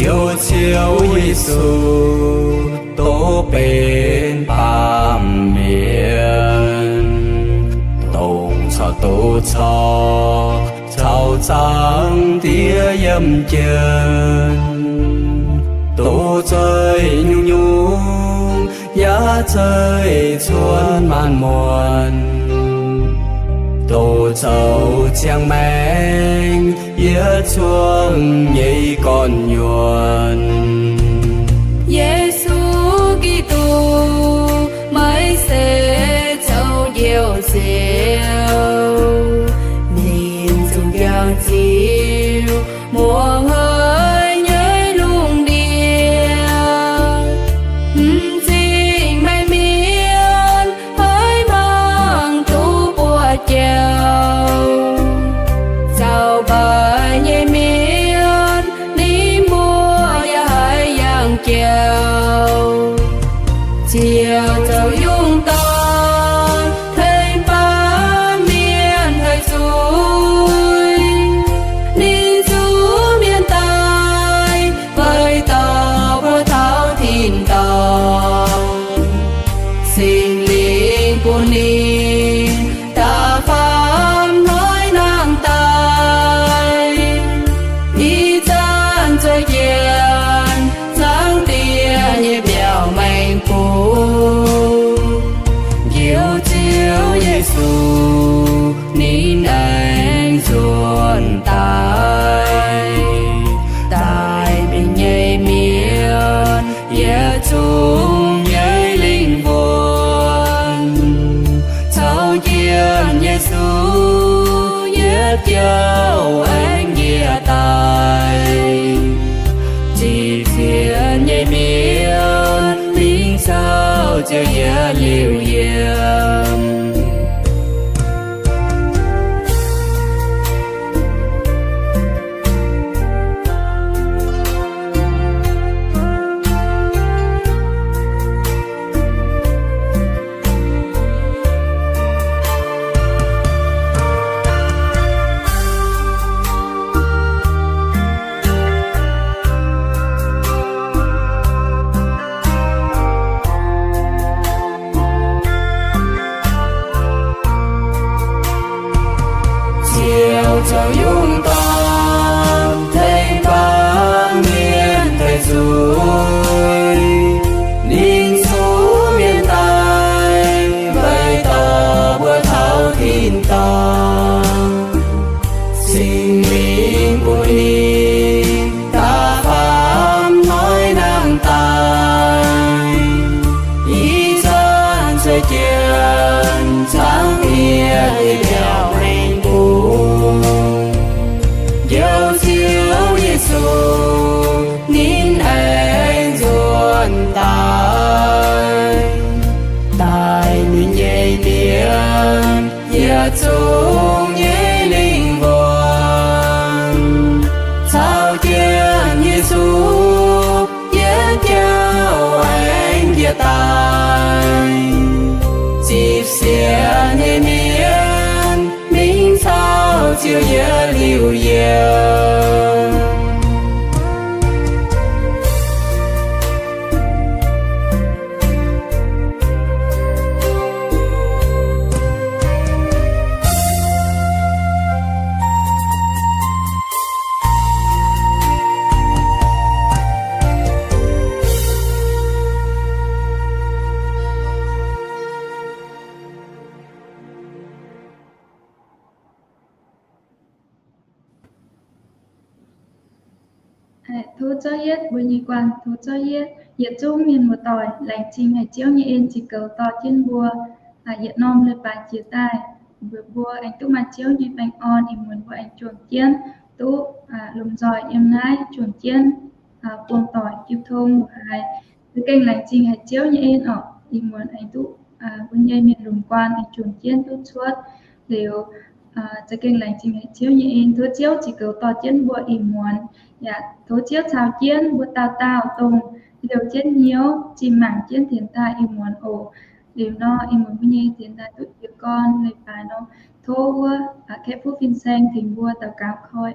Duqv Ziouv Yesu, duqv benx baamh mienh, dongh corc duqv corc caux Zaangc Diex yiem jienv, duqv zueih nyungc-nyungc yaac zueih cuotv maanc muonc, duqv zoux ziangh maengc yietc zungv nyei gorn-nyuonh. Yesu Giduc, meih se zoux Njoux Ziouv, ninh zungv jangx ziux muoz-hnoi nyei lungh ndiev. M'zing meih mienh haiz mangc duqv buoz-jauv, zaux mbaaix nyei mienh ninh mbuo yaac haiz yangh jauv. Ziouv zoux yungh dorn tengx baamh mienh haih zuiz. Ninh zuqc mienh daaih weic dorh mbuo taux tin-dorngh. Singx Lingh bun ninh da'faam hnoi nangh daaih, ih zanc zueih jienv Zaangc Diex nyei mbiauz maengx bung. Njoux Ziouv Yesu ninh aengx nzuonx daaih, daaih ninh nyei mienh yietc zungv nyei lingh wuonh. Caux jienv Yesu yietc jouh aengx njiec daaih, zipv sienx nyei mienh mingh caux Ziouv yietc liuz yiem. Ziouv zoux yungh dorn tengx baamh mienh haih zuiz. Ninh zuqc mienh daaih weic dorh mbuo taux tin-dorngh. Singx Lingh bun ninh da'faam hnoi nangh daaih, ih zanc zueih jienv Zaangc Diex nyei mbiauz maengx bung. Njoux Ziouv Yesu ninh aengx nzuonx daaih, daaih ninh nyei mienh yietc zungv nyei lingh wuonh. Caux jienv Yesu yietc jouh aengx njiec daaih, zipv sienx nyei mienh mingh caux Ziouv yietc liuz yiem. Tov zorqv yietv mbuo nyei guanh, tov zorqv yietv yietc zungv mienh muoz-doic laengz zingh haic Ziouv nyei en jiex goux dorh jienv mbuo yietc norm leiz-baaix jiex daaih, weic mbuo aengx duqv maaih Ziouv nyei baengh orn, ih muonz mbuo aengx juangc jienv duqv lomh nzoih yiem naaiv juangc jienv buangh doic jiu tong haic. Za'gengh laengz zingh haic Ziouv nyei en orqc, ih muonz aengx duqv mbuo nyei mienh lomh guanh aengx juangc jienv duqv cuotv liuz, za'gengh laengz zingh haic Ziouv nyei en. Tov Ziouv jiex goux dorh jienv mbuo ih muonz, yaac tov Ziouv caux jienv mbuo dauh dauh dongh liouh jienv hnyouv zinh mangc jienv dienx daaih ih muonz oc. Liuz nor, ih muonz mbuo nyei dienx daaih duqv jiez gorn leiz-baaix nor, tov wuov Kaeqv Fuqv Fin-Saeng tengx mbuo daux gaux koi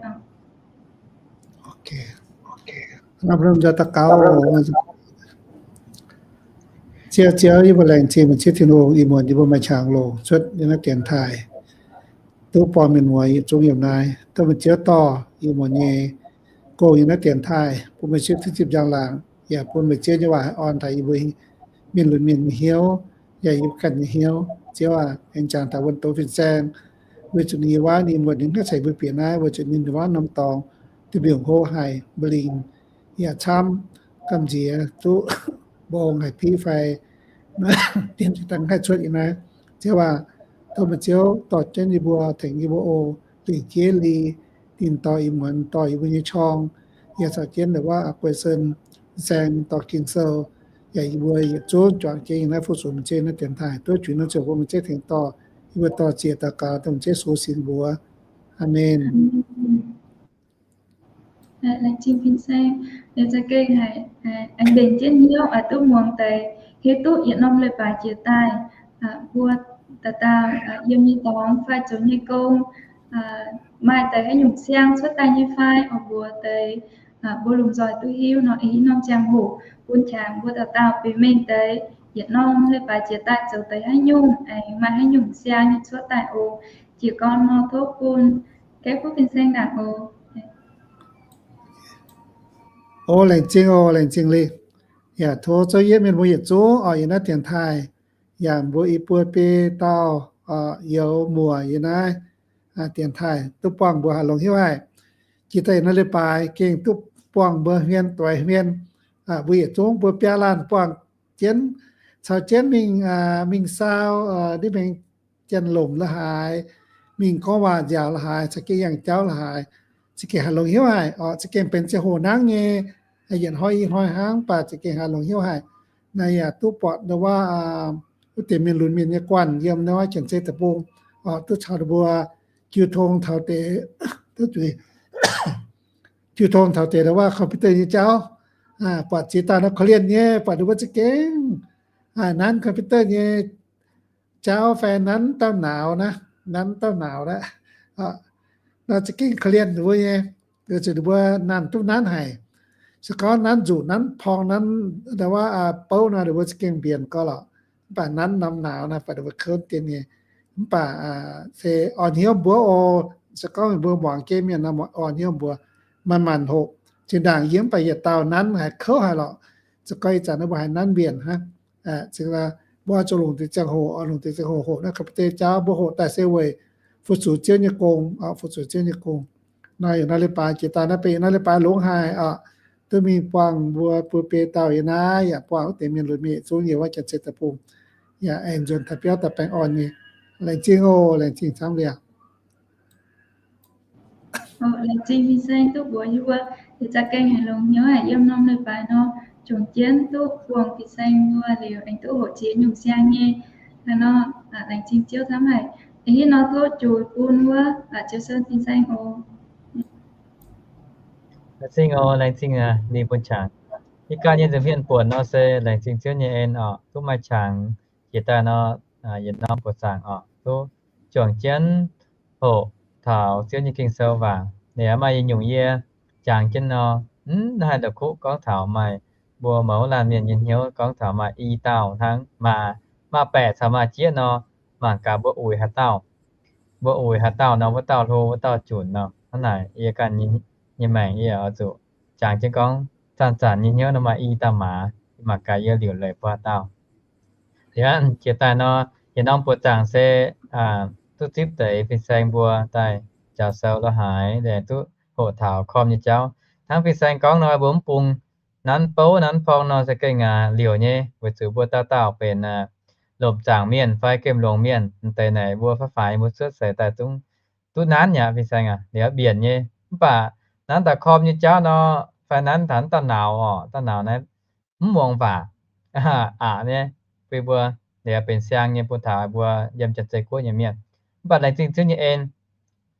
oc. Hnamv lomh nzoih daux gaux. Ziouv, Ziouv, yie mbuo laengz zingh meih, Ziouv Tin-Hungh, ih muonz yie mbuo maaih qangx longc cuotv yiem naaiv dienx taaih duqv buangh mienh muoz yietc zungv yiem naaiv. Tov meih Ziouv dorh ih muonz nyei gong yiem naaiv dienx taaih bun meih Ziouv duqv zipv njang-laangc, yaac bun meih Ziouv nyei waac haih orn taux yie mbuo mienh lunx mienh nyei hnyouv, yaac yie mbuo ganh nyei hnyouv. Ziouv aac, aengx jangx taux wuonh doz fin-saeng, weic zuqc ninh nyei waac, ninh mbuo ninh hnyouv ceix mbuo bieqc naaiv, weic zuqc ninh nyei waac norm dorngx duqv mbiungc hlo haic, mbu'lingc yaac camv, gamh nziex duqv mbong haic piqv fai dien dangx haih cuotv yiem naaiv. Ziouv aac, tov meih Ziouv dorh jienv yie mbuo, tengx yie mbuo oc. Lingc jiex Li, ninh dorh ih muonz dorh yie mbuo nyei qorng, yaac caux jienv ndongc wuov Guei Sen saeng dorh Ging-Sou, yaac yie mbuo yietc zungv juangc jienv yiem naaiv fu-sux meih Ziouv naaiv dienx taaih. Tov juix nor ziouc bun meih Ziouv tengx dorh, yie mbuo dorh ziex daux gaux dongh Ziouv Yesu singx mbuox. Aamen. Laengz zingh fin-saeng, liuz za'gengh haiz aengx mbenc jienv hnyouv duqv muangx deix, hiuv duqv yietc norm leiz-baaix jiex daaih, mbuo dauh dauh yiem nyei dorngx fai zoux nyei gong, maaih deix haaix nyungc siang cuotv daaih nyei fai, oix mbuox deix mbuo lomh nzoih duqv hiuv nor, ih norm ziangh hoc bun qangx mbuo dauh dauh biux mengh deix yietc norm leiz-baaix jiex daaih zoux deix haaix nyungc, aengx maaih haaix nyungc siang nyei cuotv daaih oc. Jiez gorn nor tov bun gaeqv kuv fin-saeng naaic oc. O, laengz zingh oc, laengz zingh Li. Yaac tov zouv yietv mienh mbuo yietc zungv oc yiem naaiv dienx taaih, yaac mbuo i buo biei dauh youz muoc yiem naaiv dienx taaih duqv buangh mbuo haih longx hnyouv haic. Jiex daaih yiem naaiv leiz-baaix gengh duqv buangh mbuo hmien doix hmien. Mbuo yietc zungv mbuo biaa laanh buangh jienv, caux jienv mingh, mingh saau, ni mengh Janx-lomc la'haaix, mingh gorngv waac nziaauc la'haaix, caux jienv yangh jauv la'haaix, za'gengh haih longx hnyouv haic oc. Za'gengh benx ziangh hoc nangv nyei, yietc hnoi i hnoi hnangv, mv baac za'gengh haih longx hnyouv haic. Naaiv yaac duqv buatc ndau wuov, wuov deix mienh lunx mienh nyei guanh yiem ndau wuov Janx-Zei Deic-Bung oc, duqv caux ninh mbuo jiu tong taux deix, duqv zuiz, jiu tong taux deix ndau wuov computer nyei jauv, buatc ziex dauh nor korv-lienh nyei, buatc ninh mbuo za'gengh nanv computer nyei jauv fai nanv dauh nauz naaiv, nanv dauh nauz naaiv, nor za'gengh korv-lienh ninh mbuo nyei, weic zuqc ninh mbuo nanc duqv nanv haic. Se gorngv nanv nzuqc, nanv porng, nanv ndau wuov bouv nor, ninh mbuo za'gengh mbienc gau lorqc. Mv baac nanv norm nauz naaiv, baac ninh mbuo kouv dien nyei. Mv baac se orn hnyouv mbuo oc. Se gorngv mbuo muangx jienv mienh nor, orn hnyouv mbuo, manc-manc hoqc. Zinh ndaangc yie mv baac yietc dauh nanv haiz kouv haic lorqc. Se gorngv ih zanc mbuo haiz nanv mbienc hnangv. Mbuo oix zuqc longc deix ziangh hoc, longc deix ziangh hoc hoqc naaiv computer jauv, mbuo hoqc daaih se weic fu-sux Ziouv nyei gong, fu-sux Ziouv nyei gong. Nor yiem naaiv leiz-baaix jiex daaih, naaiv benx yiem naaiv leiz-baaix longx haic oc. Duqv mingh buangh mbuo buo biei dauh yiem naaiv, yaac buangh wuov deix mienh lunx mienh yietc zungv yiem wuov Janx-Zei Deic-Bung, yaac aengx nzuonx taux biauv daaih baengh orn nyei. Laengz zingh oc, laengz zingh camv liuz. Laengz zingh fin-saeng duqv mbuox yie mbuo, yie za'gengh haiz longx hnyouv haic yiem norm leiz-baaix nor, jomc jienv duqv buangh fin-saeng mbuo liuz aengx duqv hoqc jiex nyungc siang nyei. Hnangv nor, laengz zingh Ziouv camv haic. Ih hnoi tov juix bun wuov Ziouv Sen fin-saeng oc. Laengz zingh oc, laengz zingh ninh bun qangx. Ih ganh nyei nza'hmien buonc nor se laengz zingh Ziouv nyei en oc, duqv maaih qangx jiex daaih nor, yietc norm buoqc zaangc oc, duqv juangc jienv hoqc taux Ziouv nyei Ging-Sou waac. Ninh maaih yietc nyungc yie jangx jienv nor, mv haih la'kuqv gorngv taux maaih mbuo mouz laanh mienh nyei hnyouv gorngv taux maaih i dauh hnangv, maaih, maaih baeqc caux maaih jieqv nor, mangc gaax mbuo uix haaix dauh. Mbuo uix haaix dauh nor, wuov dauh hlo, wuov dauh junc nor. Hnangv naaic yie ganh nyei maengc yie oix zuqc jangx jienv gorngv zanc-zanc nyei hnyouv nor maaih i dauh maaz, mangc gaax yie liuc leiz bun haaix dauh. Liuz jiex daaih nor, yietc norm buoqc zaangc se duqv zipv deix fin-saeng mbuo daaih njaaux sou la'haaix, duqv hoqc taux korm nyei jauv. Hnangv fin-saeng gorngv nor, mbuo mv bung nanv bouv nanv porng nor se gengh liouc nyei, weic zuqc mbuo dauh dauh benx lomc zaangc mienh fai gemh longx mienh, m'deix naaic mbuo faix-faix mbuo cuotv seix daaih zungv duqv nanv aqv, fin-saeng aac, liouc mbienc nyei. Mv baac nanv daaih korm nyei jauv nor, fai nanv taux dauh nauz oc, dauh nauz naaiv mv muangx waac aqc nyei, bun mbuo liouc benx siang nyei bun taux mbuo yiem Janx-Zei Guoqv nyei mienh. Mv baac laengz zingh Ziouv nyei en,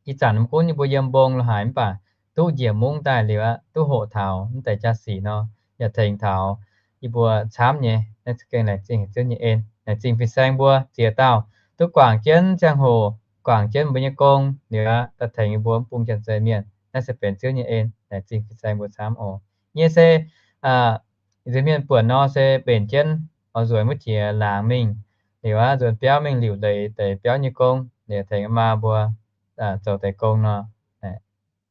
ih zanc mv gunv yie mbuo yiem mbong la'haaix mv baac duqv njiec mungv daaih liuz aqv, duqv hoqc taux mv deix jaa-sic nor, yaac tengx taux yie mbuo camv nyei. Naaiv za'gengh laengz zingh Ziouv nyei en, laengz zingh fin-saeng mbuo ziex dauh duqv guangc jienv ziangh hoc, guangc jienv mbuo nyei gong liuz aqv, daaih tengx yie mbuo mv bung Janx-Zei Mienh. Naaiv se benx Ziouv nyei en. Laengz zingh fin-saeng mbuo camv oc. nyei se, nziex mienh buonc nor se mbenc jienv oix nzuonx wuov jiex laangz mingh, liuz aqv nzuonx biauv mingh liuc leiz deix biauv nyei gong, liuz tengx maa mbuo zoux deix gong nor,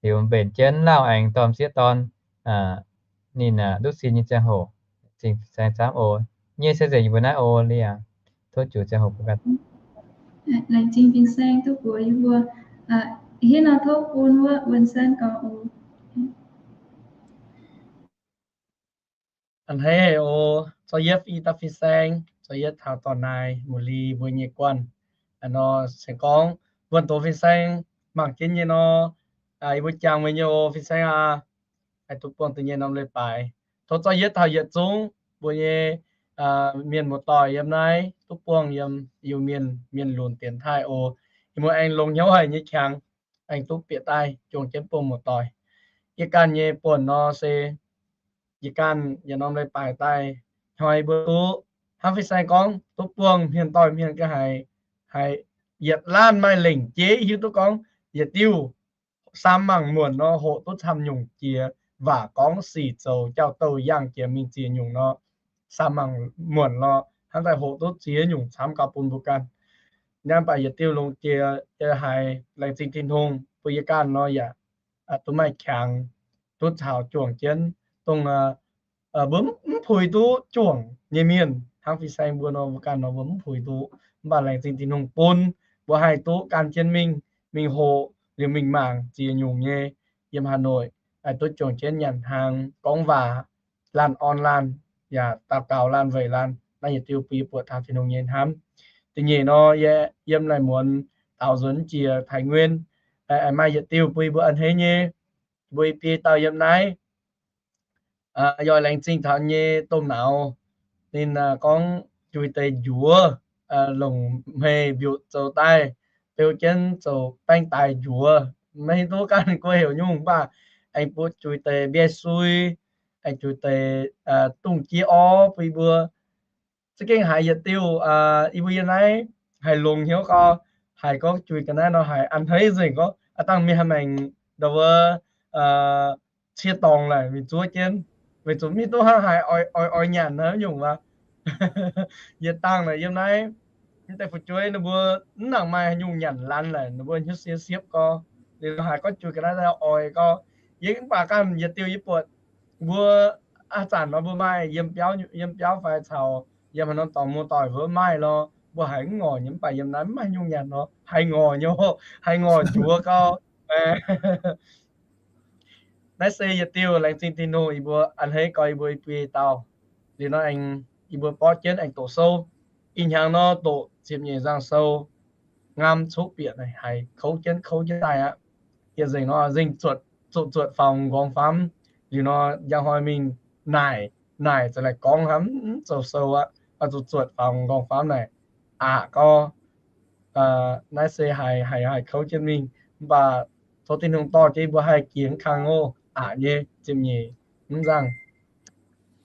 liuz mbenc jienv lauh aengx dorh m'sieqv dorn ninh duqv sin nyei ziangh hoc, cingx saeng camv oc. Nyei se nzengc yie mbuo naaiv oc, liuz tov juix ziangh hoc mbuo ganh. Laengz zingh fin-saeng duqv mbuox yie mbuo. Hitv nor tov bun wuov wuonh san gorx oc. A'hneiv oc, zorqv yietv i dauh fin-saeng, zorqv yietv taux dorh naaic muoz-li mbuo nyei guanh. Nor se gorngv wuonh doz fin-saeng mangc jienv nyei nor, yie mbuo jangx meih nyei oc fin-saeng aac. Haih duqv buangh deix nyei norm leiz-baaix. Tov zorqv yietv taux yietc zungv mbuo nyei mienh muoz-doic yiem naaiv duqv buangh yiem Iu-Mienh mienh lunx dienx taaih oc. Ih muonz aengx longx hnyouv haic nyei qangx, aengx duqv bieqc daaih juangc jienv buangh muoz-doic. Yie ganh nyei buonc nor se yie ganh yietc norm leiz-baaix daaih hnoi mbuo duqv, hnangv fin-saeng gorngv, duqv buangh hmien doic hmien ga'haiz, haiz yietc laanh maaih lengc jeiv hiuv duqv gorngv yietc diuh samx mangc muonc nor hoqc duqv camv nyungc jiex, waac gorngv sic zoux jauv-douh yangh jiex mingh ziex nyungc nor, samx mangc muonc nor hnangv daaih hoqc duqv ziex nyungc camv gauh bun mbuo ganh. Hnangv baac yietc diuh longx jiex haiz laengz zingh Tin-Hungh bun yie ganh nor yaac duqv maaih qangx, duqv caux juangc jienv dongh mbuo mv puix duqv juangc nyei mienh, hnangv fin-saeng mbuo nor, mbuo ganh nor mbuo mv puix duqv. Mv baac laengz zingh Tin-Hungh bun mbuo haih duqv gan jienv mingh, mingh hoqc liuz mingh mangc ziex nyungc nyei yiem Hà Nội, haih duqv juangc jienv nyanc hnaangx gorngv waac, laanh orn laanh, yaac daux gaux laanh weic laanh. Naaiv yietc diuh bun yie buatc taux Tin-Hungh nyei hnamv. Da'nyeic nor, yie yiem naaic muonz daaux nzuonx jiex Thái Nguyên, maaih yietc diuh bun yie mbuo a'hneiv nyei, mbuo biei dauh yiem naaiv yaac laengz zingh taux nyei domh nauz. Ninh gorngv jui deix njuov, longc hmei mbiutc zoux daaih, beu jienv zoux baeng daaix njuov. Maiv hiuv duqv ganh gorngv heuc nyungc, mv baac aengx bun jui deix mbiaih sui, aengx jui deix dungz jiex orv bun yie mbuo. Za'gengh haiz yietc diuh yie mbuo yiem naaiv haiz longx hnyouv gau, haiz gorngv jui ga'naaiv nor haiz a'hneiv nzengc gorngv aav dangh mienh haih maengc ndau wuov cie dorngx laic mingh zuov jienv, weic zuqc mv hiuv duqv hnangv haaix, oix oix nyanc naaiv nyungc aqv. Yietc dangh naaic yiem naaiv, mv deix fu'jueiv ninh mbuo mv nangc maaih haaix nyungc nyanc laanh laic, ninh mbuo hnyouv sie siepv gau. Liuz haiz gorngv jui ga'naaiv oix gau. Yie mv baac ganh yietc diuh yie buatc mbuo a'zanc nor mbuo maaih yiem biauv, yiem biauv fai caux yiem haaix norm dorngx muoz-doic wuov maaih lorqc, mbuo haiz mv ngorc nyei, mv baac yiem naaiv mv maaih haaix nyungc nyanc nor, haiz ngorc nyei, haiz ngorc njuov gau. Naaiv se yietc diuh laengz zingh Tin-Hungh yie mbuo a'hneiv gau yie mbuo i buo dauh. Liuz nor aengx yie mbuo borqv jienv aengx doqc sou. Ih hnyangx nor doqc ziepc nyeic nzangc sou, nqamv cuqv bieqc naaic haiz kouv jienv kouv jienv daaih aqv. Yietc nzengc nor nzengc zuotc zuotc zuotc faaux m'nqorngv famv. Liuz nor njang hnoi mingh naaic, naaic za'gengh gorngv hnamv mv zoux sou aqv, oix zuqc zuotc faaux m'nqorngv famv naaic aqc gau. Naaiv se haiz haiz haiz kouv jienv mingh, mv baac tov Tin-Hungh dorh jienv mbuo haih jiex kang oc, aqc nyei ziepc nyeic mv nzangc.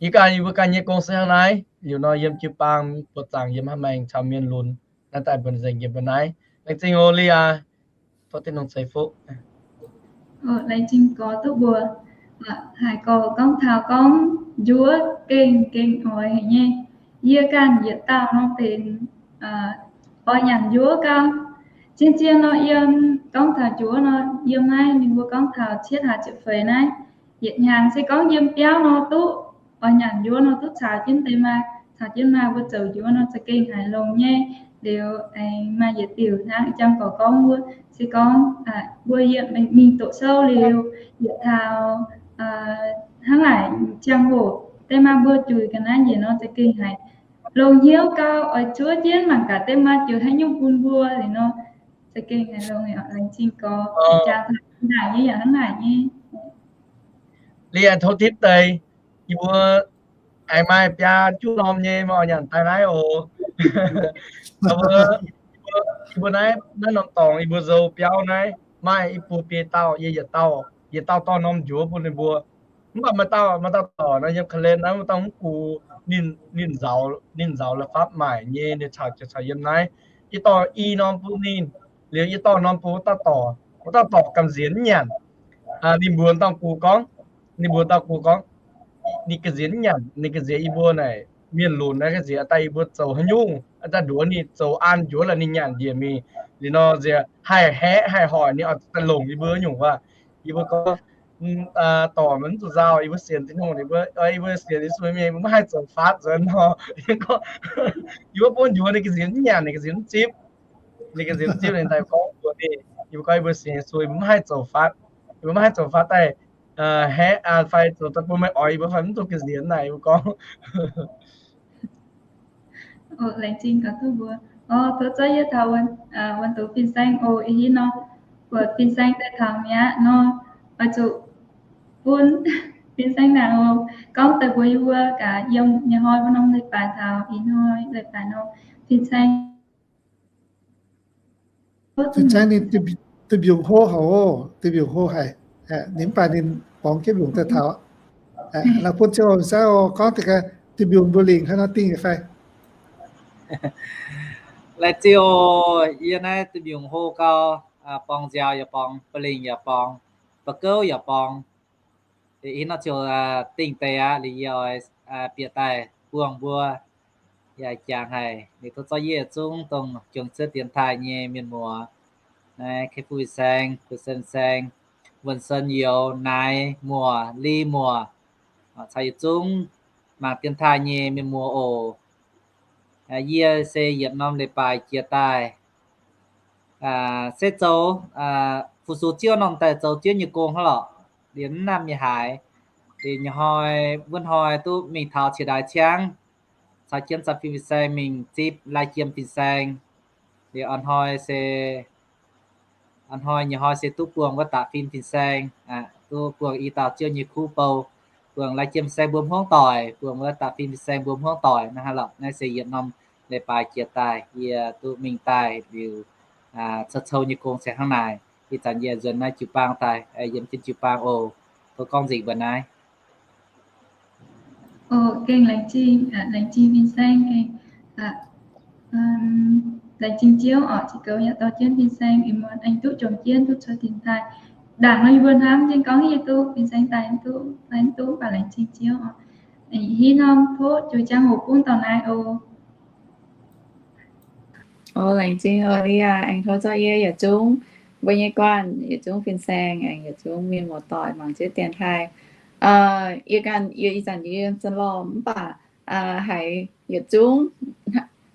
Yie ganh yie mbuo ganh nyei gong se hnangv naaiv. Liuz nor yiem jiu-baang buoqc zaangc yiem haaix maengx caux mienh lunx naaiv daaih mbuo nzengc yiem mbuo naaiv. Laengz zingh oc, Lia. Tov Tin-Hungh ceix fuqv. Laengz zingh gorx duqv mbuox. Haiz gorx gorngv taux gorngv njuov gengh gengh oix haic nyei. Yie ganh yietc dauh nor benx oix nyanc njuov gau. Zien-zien nor yiem gorngv taux njuov nor, yiem naaiv ninh mbuo gorngv taux cietv hlaax ziepc feix naaiv, yietc hnyangx se gorngv yiem biauv nor duqv oix nyanc njuov nor duqv caux jienv deix maa, caux jienv maa mbuo zoux njuov nor za'gengh haiz longx nyei. Liuz aengx maaih yietc diuc hnangv ih jang gorx gorngv wuov, se gorngv mbuo yiem mingh doqc sou liuz yietc taux hnangv naaic ziangh hoc deix maa mbuo juix ga'naaiv njiec nor za'gengh haiz longx hnyouv gau, oix zuov jienv mangc gaax deix maa juix haaix nyungc bun mbuo liuz nor, za'gengh haiz longx. Laengz zingh gorx, jangx naaic nyei yaac hnangv naaic nyei. Liuz aengx tov tipv deix, yie mbuo aengx maaih biaa juqv norm nyei maaih oix nyanc daaih naaiv oc. Yie mbuo naaiv, naaiv norm dorngx yie mbuo nzou biauv naaiv maaih i buo biei dauh, yie yietc dauh, yietc dauh dorh norm njuov bun ninh mbuo. Mv baac maaih dauh, maaih dauh dorc nor yiem Kalen naaiv, maaih dauh mv gux, ninh, ninh nzauz, ninh nzauz la'fapv maaic nyei, ninh caux, caux yiem naaiv. Yie dorh i norm bun ninh, liuz yie dorh norm bun wuov dauh dorc, wuov dauh dorc gamh nziex mv nyanc. Ninh mbuox dauh gux gorngv, ninh mbuox dauh gux gorngv, ninh ga'nziex mv nyanc, ninh ga'nziex yie mbuo naaic mienh lunx naaiv ga'nziex daaih yie mbuo zoux haaix nyungc, daaih nduov ninh zoux an njuov la'ninh nyanc njiec mingh. Liuz nor nziex haih haeqv haih hoic ninh oix daaih longc yie mbuo nyungc waac. Yie mbuo gorngv dorc mv zuqc nzauh, yie mbuo sienx Tin-Hungh, yie mbuo sienx Yesu mienh, yie mbuo maiv haih zoux fatv nzuonx nor. Yie mbuo gorngv, yie mbuo bun njuov ninh ga'nziex mv nyanc, ninh ga'nziex mv zipv, ninh ga'nziex mv zipv ninh daaih gorngv mbuox ninh, yie mbuo gorngv yie mbuo sienx Yesu, yie mbuo maiv haih zoux fatv, yie mbuo maiv haih zoux fatv daaih haeqv fai zoux daaih bun meih oix yie mbuo fai mv duqv ga'nziex naaic, yie mbuo gorngv. Laengz zingh gaax duqv mbuox. Tov zorqv yie taux wuonh douz fin-saeng oc. Ih hnoi nor, buatc fin-saeng daaih taux mi'aqv nor, oix zuqc bun fin-saeng naaic oc, gorngv daaih mbuox yie mbuo gaax yiem nyei hnoi mbuo norm leiz-baaix taux ih hnoi leiz-baaix nor, fin-saeng Fin-saeng ninh duih mbiungc hlo haic oc, duih mbiungc hlo haic. Ninh mv baac ninh borngz jienv mbiungc daaih taux. La'bun ziangh hoc fin-saeng oc, gorngv deix gaax duih mbiungc mbuo lingc haaix nor dingh fai? Laengz zingh oc. Yie naaiv duih mbiungc hlo gau, borngz nziaaux yaac borngz, ba'lingc yaac borngz, ba'gouv yaac borngz. Ih hnoi ziouc dingh deix aqv. Liuz yie oix bieqc daaih buangh mbuo yaac jangx haic. Liuz tov zorqv yie zungv dongh jomc cuotv dienx taaih nyei mienh muoz, naaiv Kei Fu fin-saeng, Fu Sen fin-saeng, Wuonh Sen Youz, Naaiv Muoz, Li Muoz, caux yietc zungv mangc dienx taaih nyei mienh muoz oc. Yie se yietc norm leiz-baaix jiex daaih se zoux fu-sux ziouv norm daaih zoux ziouv nyei gong hnangv lorqc. Liuz mv namh nyei haaix, liuz nyei hnoi wuov hnoi duqv mingh taux qiex ndaaix ciangv caux jienv za'fin fin-saeng mingh zipv lai jiem fin-saeng. Liuz a'hnoi se, a'hnoi nyei hnoi se duqv buangh wuov da'fin fin-saeng, duqv buangh i dauh ziouv nyei kuv bou, buangh lai jiem fin-saeng mbuo hmuangv doic, buangh wuov da'fin fin-saeng mbuo hmuangv doic naaiv hnangv lorqc. Naaiv se yietc norm leiz-baaix jiex daaih yie duqv mingh daaih liuz, cou-cou nyei gong se hnangv naaic. Ih zanc yie nzuonx naaiv jiu-baang daaih, yiem jienv jiu-baang oc. Tov gorngv nzengc mbuo naaiv. Oc, gengh laengz zingh, laengz zingh fin-saeng gengh, laengz zingh Ziouv oc. Ziouc goux yaac dorh jienv fin-saeng ih muonz aengx duqv jomc jienv duqv cuotv dienx taaih. Ndaangc nor yie mbuo hnamv jienv gorngv yie duqv fin-saeng daaih duqv, fai duqv mv baac laengz zingh Ziouv oc. Hitv norm tov joux jangx hoc bun dorc naaiv oc. Oc, laengz zingh oc Lia, aengx tov zorqv yie yietc zungv mbuo nyei guanh, yietc zungv fin-saeng, aengx yietc zungv mienh muoz-doic mangc jienv dienx taaih. Yie ganh, yie ih zanc yie yiem Za'lormh mv baac haiz yietc zungv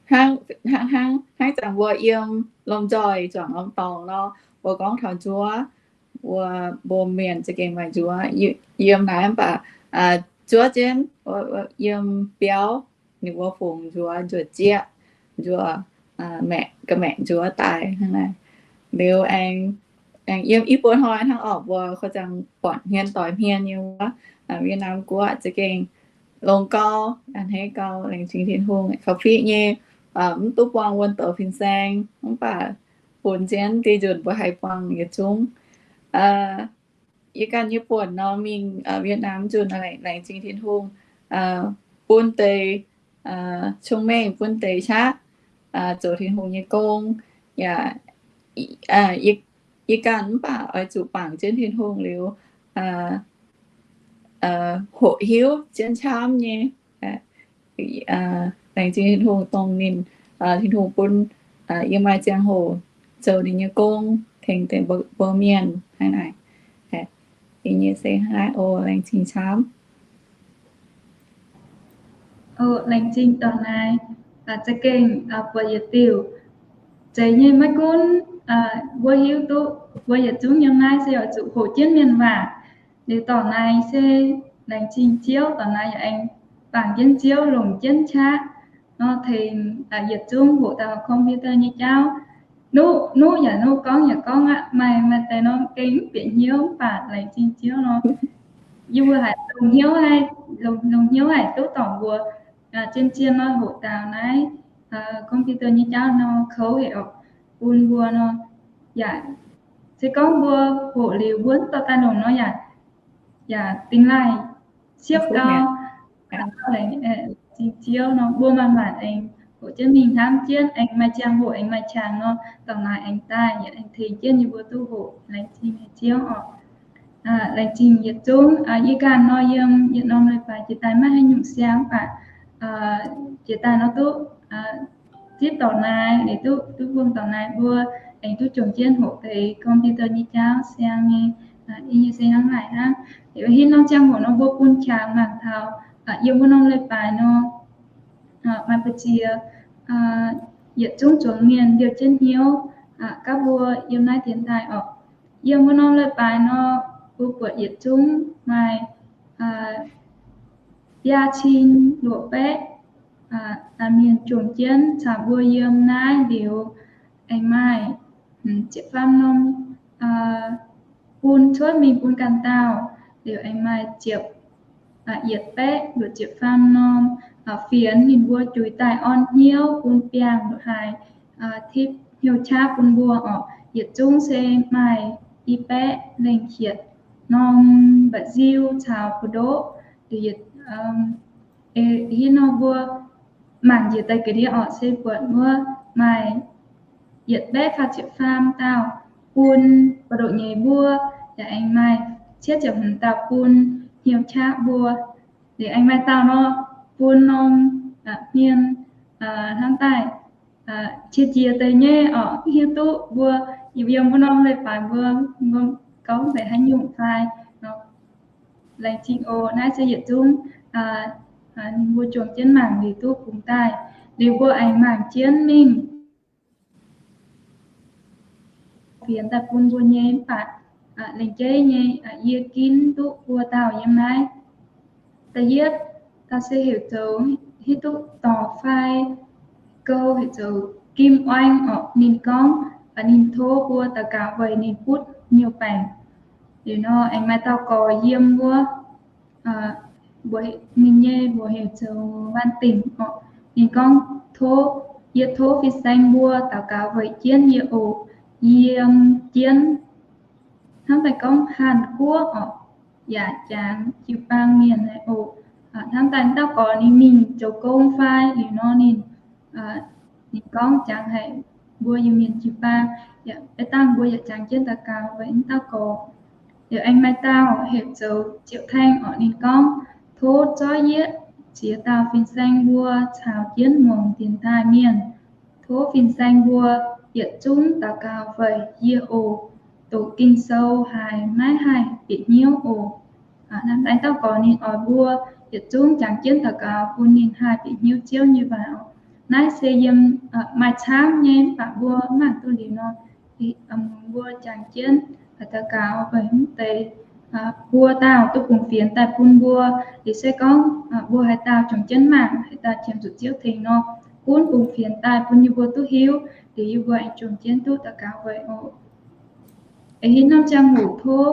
hnangv, hnangv, hnangv zanc mbuo yiem lomh nzoih zuangx norm dorngx nor, mbuo gorngv taux nzuov, mbuo, mbuo mienh za'gengh maaih nzuov. Yiem naaiv mv baac zuov jienv yiem biauv, ninh mbuo fungx nzuov, nzuov zieqv, nzuov, ga'maeqc nzuov daaih hnangv naaic. Liuz aengx, aengx yiem i buo hnoi hnangv orqc, mbuo koi ziangh buatc hmien doix hmien nyei wuov, Việt Nam guoqv za'gengh longx gau, a'hneiv gau, laengz zingh Tin-Hungh, kaux fiqv nyei, mv duqv buangh wuonh douz fin-saeng, mv baac funx jienv diuh nzunc mbuo haih buangh yietc zungv. Yie ganh nyei buonc nor mingh Việt Nam nzunc, laengz zingh Tin-Hungh bun deix cong-mengh, bun deix qaqv zoux Tin-Hungh nyei gong. Yaac yie ganh mv baac oix zuqc bangc jienv Tin-Hungh liuz, hoqc hiuv jienv camv nyei. Laengz zingh Tin-Hungh dongh ninh, Tin-Hungh bun yie maaih ziangh hoc zoux ninh nyei gong tengx deix mbuo mienh hnangv naaic. Yie nyei se hnangv naaiv oc. Laengz zingh camv. Oc, laengz zingh dorc naaiv. Za'gengh buatc yietc diuc zeiz nyei, maiv gunv mbuo hiuv duqv mbuo yietc zungv yiem naaiv se oix zuqc hoqc jienv mienh waac. Liuz dorc naaiv se laengz zingh Ziouv, dorc naaiv yaac aengx bangc jienv Ziouv longc jienv qaqv nor tengx yietc zungv hoqc taux computer nyei jauv. Nuqv, nuqv yaac nuqv, gorngv yaac gorngv aqv. Maaih, maaih deix nor gengh mv bieqc hnyouv mv baac laengz zingh Ziouv nor, yie mbuo haiz longc hnyouv, longc hnyouv haic duqv dorc mbuo zien-zien nor hoqc taux naaiv computer nyei jauv nor kouv haic oc. Bun mbuo nor yaac se gorngv mbuo hoqc liuz mbuo dorh daaih longc nor yaac, yaac dingx laaih siepv gau. Laengz zingh Ziouv nor mbuo manc-manc aengx hoqc jienv mingh hnamv jienv, aengx maaih ziangh hoc aengx maaih qangx nor, dorc naaiv aengx daaih yaac aengx tengx jienv yie mbuo duqv hoqc. Laengz zingh Ziouv oc. Laengz zingh yietc zungv. Yie ganh nor yiem yietc norm leiz-baaix jiex daaih maiv haaix nyungc siang, mv baac jiex daaih nor duqv zipv dorngx naaiv, liuz duqv, duqv buangh dorngx naaiv mbuo aengx duqv jomc jienv hoqc deix computer nyei jauv siang nyei. Yie nyei se hnangv naaic hnangv. Liuz haaix norm ziangh hoc nor mbuo bun qangx mangc taux yiem wuov norm leiz-baaix nor, maaih mbu'ziex yietc zungv zuangx mienh liouh jienv hnyouv gaax mbuo yiem naaiv dienx daaih orqc. Yiem wuov norm leiz-baaix nor, mbuo buatc yietc zungv maaih biaa cin luoqc baeqv mienh jomc jienv caux mbuo yiem naaiv liuz, aengx maaih ziepc faam norm bun cuotv mingh bun ganh dauh, liuz aengx maaih ziepc yietc baeqv luoqc ziepc faam norm fienx ninh mbuo juix daaih orn hnyouv bun biangh luoqc haic, tipv hnyouv qaqv bun mbuo orqc. Yietc zungv se maaih i baeqv lengh hietc norm mba'nziu caux buoz-ndoqv. Liuz yietc hiuv nor mbuo mangc njiec daaih ga'ndiev orqc se buatc wuov maaih yietc baeqv faah ziepc faam dauh bun buoz-ndoqv nyeiz mbuo, yaac aengx maaih cietv ziepc hmz dauh bun hnyouv qaqv mbuo. Liuz aengx maaih dauh nor bun norm hmien hnamv daaih qiex jiez deix nyei orqc, hiuv duqv mbuo yiem wuov norm leiz-baaix mbuo, mbuo gorngv deix haaix nyungc fai. Laengz zingh oc. Naaiv se yietc zungv ninh mbuo jomc jienv mangc liuz duqv bungx daaih, liuz mbuo aengx mangc jienv mingh fienx daaih bun mbuo nyei mv baac lengc jeiv nyei yie ginv duqv buo dauh yiem naaiv. Da'yietv dauh se heuc zoux, hiuv duqv dorc fai gou, heuc zoux Kim Oanh orqc. Ninh gorngv ninh tov mbuo daux gaux weic ninh butv nyei baengc. Liuz nor aengx maaih dauh gorx yiem wuov, ninh nyei mbuox heuc zoux Van Dingc orqc. Ninh gorngv, tov, yie tov fin-saeng mbuo daux gaux weic jienv yie oc. Yiem jienv hnamv daaih gorngv Hàn Quốc orqc, yaac jangx jiu-baang mienh haic oc. Hnamv daaih dauh gorx ninh mingh zoux gong fai liuz nor ninh, ninh gorngv jangx haic mbuo Iu-Mienh jiu-baang, yaac dangh mbuo yaac jangx jienv daux gaux weic wuov dauh gorx. Liuz aengx maaih dauh heuc zoux Ziouc Taeng orqc. Ninh gorngv, tov zorqv yie ziex dauh fin-saeng mbuo caux jienv muangx dienx daaih mienh. Tov fin-saeng mbuo yietc zungv daux gaux weic yie oc. Doqc Ging-Sou haiz maiv haih bieqc hnyouv oc. Hnamv daaih dauh gorx ninh oix mbuo yietc zungv jangx jienv daux gaux bun ninh haih bieqc hnyouv Ziouv nyei waac oc. Naaiv se yiem maaih camv nyei mv baac mbuo mv mangc duqv liuz nor, mbuo jangx jienv daux gaux weic mv deix buo dauh duqv bungx fienx daaih bun mbuo. Liuz se gorngv mbuo haaix dauh jomc jienv mangc, haaix dauh qiemx zuqc Ziouv tengx nor, gunv bungx fienx daaih bun yie mbuo duqv hiuv, liuz yie mbuo aengx jomc jienv duqv daux gaux weic oc. Eix haaix norm ziangh hoc tov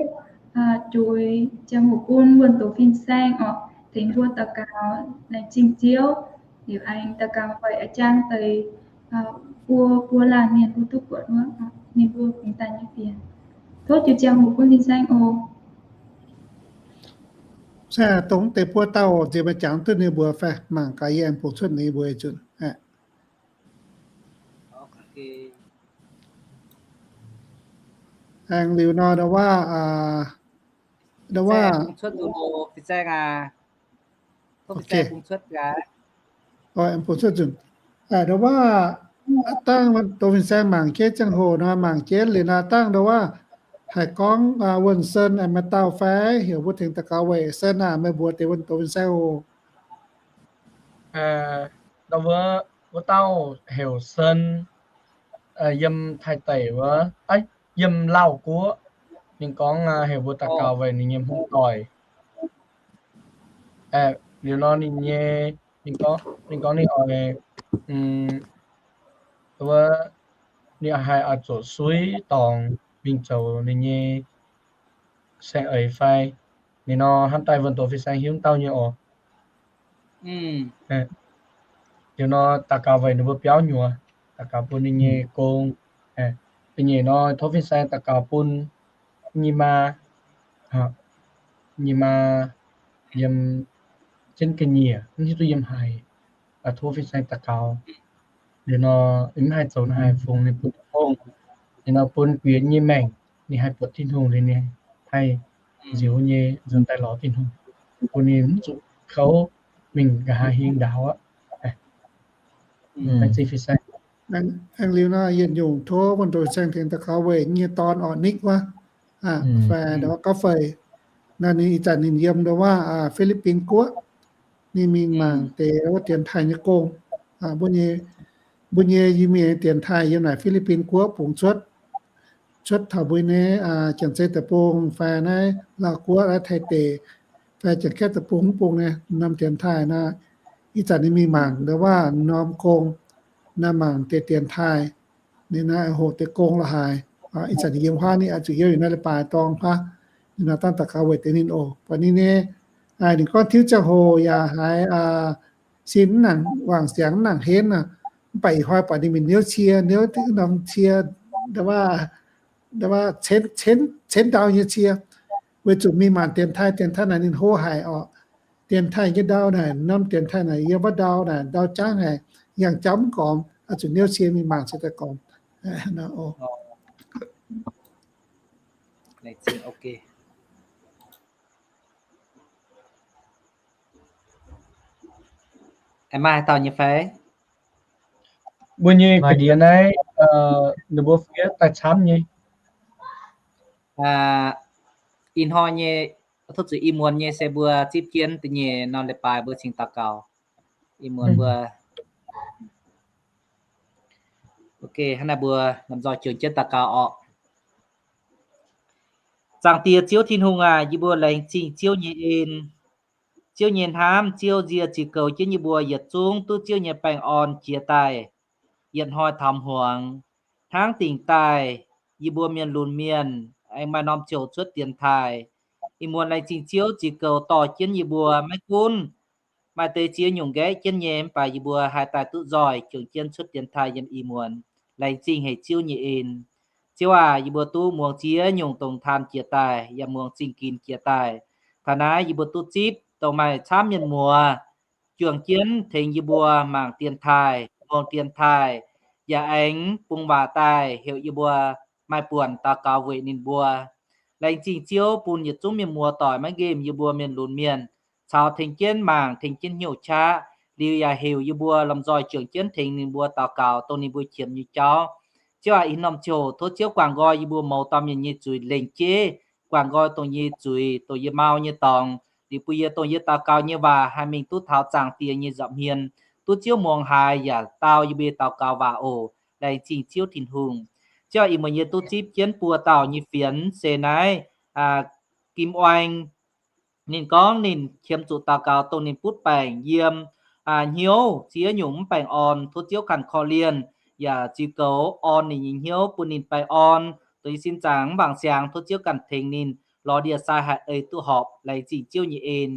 juix ziangh hoc bun wuonh doqc fin-saeng orqc, tengx mbuo daux gaux laengz zingh Ziouv. Liuz aengx daux gaux weic a'jang deix buo, buo laanh mienh mbuo duqv buatc wuov, ninh mbuo bungx daaih nyei fienx. Tov juix ziangh hoc bun fin-saeng oc. Se dongh deix buo dauh nziex meih jangx duqv ninh mbuo fai mangc gaax yie aengx bungx cuotv ninh mbuo nzunc. Aengx liuz nor, ndau wuov, ndau wuov, bungx cuotv nzunc. Ndau wuov, dangh doqc fin-saeng mangc jienv ziangh hoc nor, mangc jienv liuz nor, dangh ndau wuov haih gorngv Wuonh Sen aengx maaih dauh fai heuc mbuo tengx daux gaux weic Sen aah, meih mbuox deix wuonh doqc fin-saeng oc. Ndau wuov, wuov dauh heuc Sen, yiem Taiv deic wuov, yiem Laauh Guoqv. Ninh gorngv heuc mbuo daux gaux weic ninh nyei hmuangv doic. Liuz nor ninh nyei, ninh gorngv, ninh gorngv ninh oix, wuov, ninh haih oix zuoqc suiv dorngx mingh zoux ninh nyei saeng-eix fai. Ninh nor hnamv daaih wuonh doqc fin-saeng hiuv dauh nyei oc. Liuz nor daux gaux weic ninh mbuo biauv nyuoz, daux gaux bun ninh nyei gong. Da'nyeic nor tov fin-saeng daux gaux bun nyei maa, nyei maa yiem jienv ga'nyiec, mv hiuv duqv yiem haaix, tov fin-saeng daux gaux. Liuz nor mv haih zoux haaix fungx ninh bun Tin-Hungh. Liuz nor bun guiex nyei maengc ninh haih buatc Tin-Hungh liuz ninh haih nziux nyei nzuonx daaih lorz Tin-Hungh, bun ninh mv zuqc kouv mingh nqa'haav hingv ndaauv aqv. Aengx liuz nor, yietc nyungc tov wuonh doic saeng tengx daux gaux weic nyei dorn orqc, Nick wuov, fai ndau wuov Gauv Feix. Naaiv ninh ih zanc ninh yiem ndau wuov Fi^li^bin Guoqv. Ninh mingh mangc deix wuov dienx taaih nyei gong. Mbuo nyei, mbuo nyei Iu-Mienh dienx taaih yiem naaic Fi^li^bin Guoqv bungx cuotv, cuotv taux mbuo nyei Janx-Zei Deic-Bung fai naaiv Laauh Guoqv, naaiv Taiv deic, fai Janx-Kaeqv Deic-Bung mv bung nyei norm dienx taaih naaiv, ih zanc ninh mingh mangc ndau wuov norm gong, naaiv mangc deix dienx taaih. Ninh naaiv hoqc deix gong la'haaix. Ih zanc ninh yiem huaav, ninh oix zuqc heuc yie naaiv leiz-baaix dorng huaav. Ninh naaiv dangh daux gaux weic deix ninh oc. Buatc ninh nyei, ninh gorngv tiuv ziangh hoc yaac haiz sin mv nangc wangc siangx, mv nangc henv aqv. Mv baac ih hnoi buatc ninh mingh niouv cie, niouv norm cie, cen, cen ndau nyei cie, weic zuqc mingh mangc dienx taaih. Dienx taaih naaic ninh hlo haic orqc. Dienx taaih nyei ndau naaic, norm dienx taaih naaic yiem wuov ndau naaic, ndau jangv haic, yangh jauv mv gormx, oix zuqc niouv cie mingh mangc cingx daaih gormx. Maaih haaix dauh nyei fai? Mbuo nyei ga'ndiex naaiv, ninh mbuo fiev daaih camv nyei. Ih hnoi nyei, tov zuqc ih muonz nyei se mbuo zipv jienv da'nyeic norm leiz-baaix mbuo cingx daux gaux. Ih muonz mbuo, hnangv naaiv mbuo lomh nzoih juangc jienv daux gaux orqc. Zaangc Diex Ziouv Tin-Hungh aac, yie mbuo laengz zingh Ziouv nyei en, Ziouv nyei hnamv, Ziouv nzie ziux goux jienv yie mbuo yietc zungv duqv Ziouv nyei baengh orn jiex daaih yietc hnoi taux hmuangx. Hnangv dingc daaih yie mbuo mienh lunx mienh aengx maaih norm ziouc cuotv dienx taaih. Ih muonz laengz zingh Ziouv ziux goux dorh jienv yie mbuo, maiv gunv maaih deix ziex nyungc nqaeqv jienv nyei, mv baac yie mbuo haih daaih duqv nzoih juangc jienv cuotv dienx taaih yiem ih muonz. Laengz zingh haic Ziouv nyei en. Ziouv aac, yie mbuo duqv muangx ziex nyungc dongh taan jiex daaih yaac muangx zingh ginx jiex daaih. Taux naaiv yie mbuo duqv zipv dongh maaih camv mienh muoz juangc jienv tengx yie mbuo mangc dienx taaih, muangx dienx taaih, yaac aengx bungx waac daaih heuc yie mbuo maaih buonc daux gaux weic ninh mbuo. Laengz zingh Ziouv bun yietc zungv mienh muoz doic maiv nqemh yie mbuo mienh lunx mienh caux tengx jienv mangc, tengx jienv hnyouv qaqv, liuz yaac heuc yie mbuo lomh nzoih juangc jienv tengx ninh mbuo daux gaux dongh ninh mbuo qiemx nyei jauv. Ziouv aac, ih norm ziouc tov Ziouv guangc nqoi yie mbuo mouz dauh mienh nyei zuiz lengc jeiv, guangc nqoi dongh yie zuiz, dongh yie mau nyei dorngx, liuz bun yie dongh yie daux gaux nyei waac haih mingh duqv taux Zaangc Diex nyei nza'hmien, duqv Ziouv muangx haiz yaac dau yie mbuo daux gaux waac oc. Laengz zingh Ziouv Tin-Hungh. Ziouv aac, ih muonz yie duqv zipv jienv buo dauh nyei fienx se naaiv Kim Oeng. Ninh gorngv ninh qiemx zuqc daux gaux dongh ninh butv baengc yiem hnyouv ziex nyungc mv baengh orn, tov Ziouv ganh korv-lienh yaac ziux goux orn ninh nyei hnyouv bun ninh baengh orn, dongh yie sin zaangc mv wangc siangx, tov Ziouv ganh tengx ninh lorz ndie-sai haih ei duqv horpc. Laengz zingh Ziouv nyei en.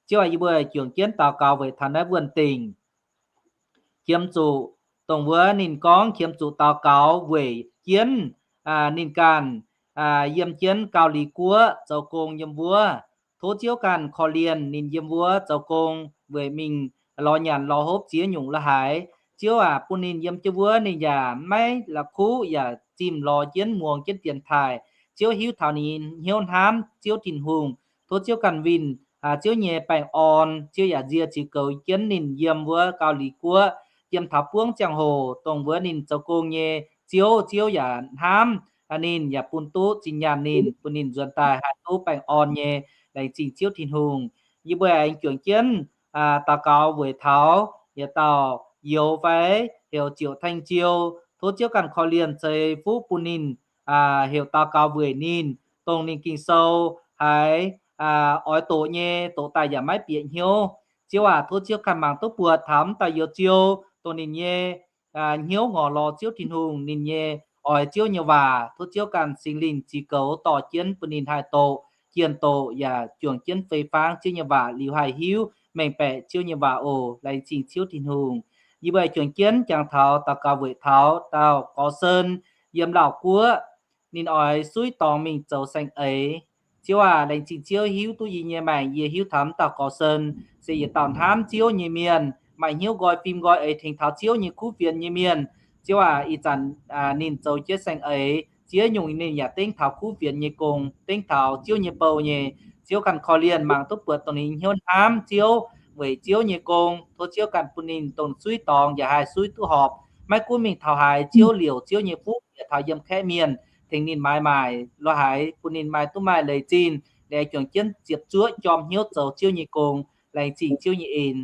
Ziouv aac, yie mbuo juangc jienv daux gaux weic taux naaiv Wuonh Dingc. Qiemx zuqc dongh wuov ninh gorngv qiemx zuqc daux gaux weic jienv ninh ganh yiem jienv Gau Li Guoqv zoux gong yiem wuov. Tov Ziouv ganh korv-lienh ninh yiem wuov zoux gong weic mingh lorz nyanc lorz hopv ziex nyungc la'haaix. Ziouv aac, bun ninh yiem jienv wuov ninh yaac maiv la'kuqv yaac zimh lorz jienv muangx jienv dienx taaih. Ziouv hiuv taux ninh hnyouv hnamv, Ziouv Tin-Hungh. Tov Ziouv ganh winh Ziouv nyei baengh orn. Ziouv yaac nzie ziux goux jienv ninh yiem wuov Gau Li Guoqv, yiem taux buangv ziangh hoc dongh wuov ninh zoux gong nyei Ziouv, Ziouv yaac hnamv ninh, yaac bun duqv zinh nyaanh ninh, bun ninh nzuonx daaih haih duqv baengh orn nyei. Laengz zingh Ziouv Tin-Hungh. Yie mbuo aengx juangc jienv daux gaux weic taux yietc dauh youz fai heuc Ziouc Teng Ziou. Tov Ziouv ganh korv-lienh ceix fuqv bun ninh, heuc daux gaux weic ninh, dongh ninh Ging-Sou haiz oix doqc nyei, doqc daaih yaac maiv bieqc hnyouv. Ziouv aac, tov Ziouv ganh mangc duqv buatc taux m'daaih youz Ziou, dongh ninh nyei hnyouv ngorc lorz Ziouv Tin-Hungh, ninh nyei oix Ziouv nyei waac. Tov Ziouv ganh Singx Lingh ziux goux dorh jienv bun ninh haih doqc, jienh doqc yaac juangc jienv fei fangv Ziouv nyei waac liuz haih hiuv mengh baeqc Ziouv nyei waac oc. Laengz zingh Ziouv Tin-Hungh. Yie mbuo juangc jienv jangx taux daux gaux weic taux dauh Gorx Sen yiem Laauh Guoqv, ninh oix suiv dorngx mingh zoux saeng-eix. Ziouv aac, laengz zingh Ziouv hiuv duqv yie nyei maengc. Yie hiuv taux m'dauh Gorx Sen se yietc dauh hnamv Ziouv nyei mienh, maaih hnyouv nqoi fim nqoi eix tengx taux Ziouv nyei kuv fienx nyei mienh. Ziouv aac, ih zanc ninh zoux jienv saeng-eix. ziex nyungc ninh yaac dengv taux kuv fienx nyei gong, dengv taux Ziouv nyei bou nyei. Ziouv ganh korv-lienh mangc duqv buatc dongh ninh hnyouv hnamv Ziouv weic Ziouv nyei gong. Tov Ziouv ganh bun ninh dongh suiv dorngx yaac haih suiv duqv horpc. Maiv gunv mingh taux haaix, Ziouv liouc Ziouv nyei fuqv bieqc taux yiem kaeqv mienh, tengx ninh maaiz maaic lo haaix, bun ninh maaih duqv maaih leiz zinh, liuz juangc jienv ziepc zuoqv jorm hnyouv zoux Ziouv nyei gong, laengz zingh Ziouv nyei en.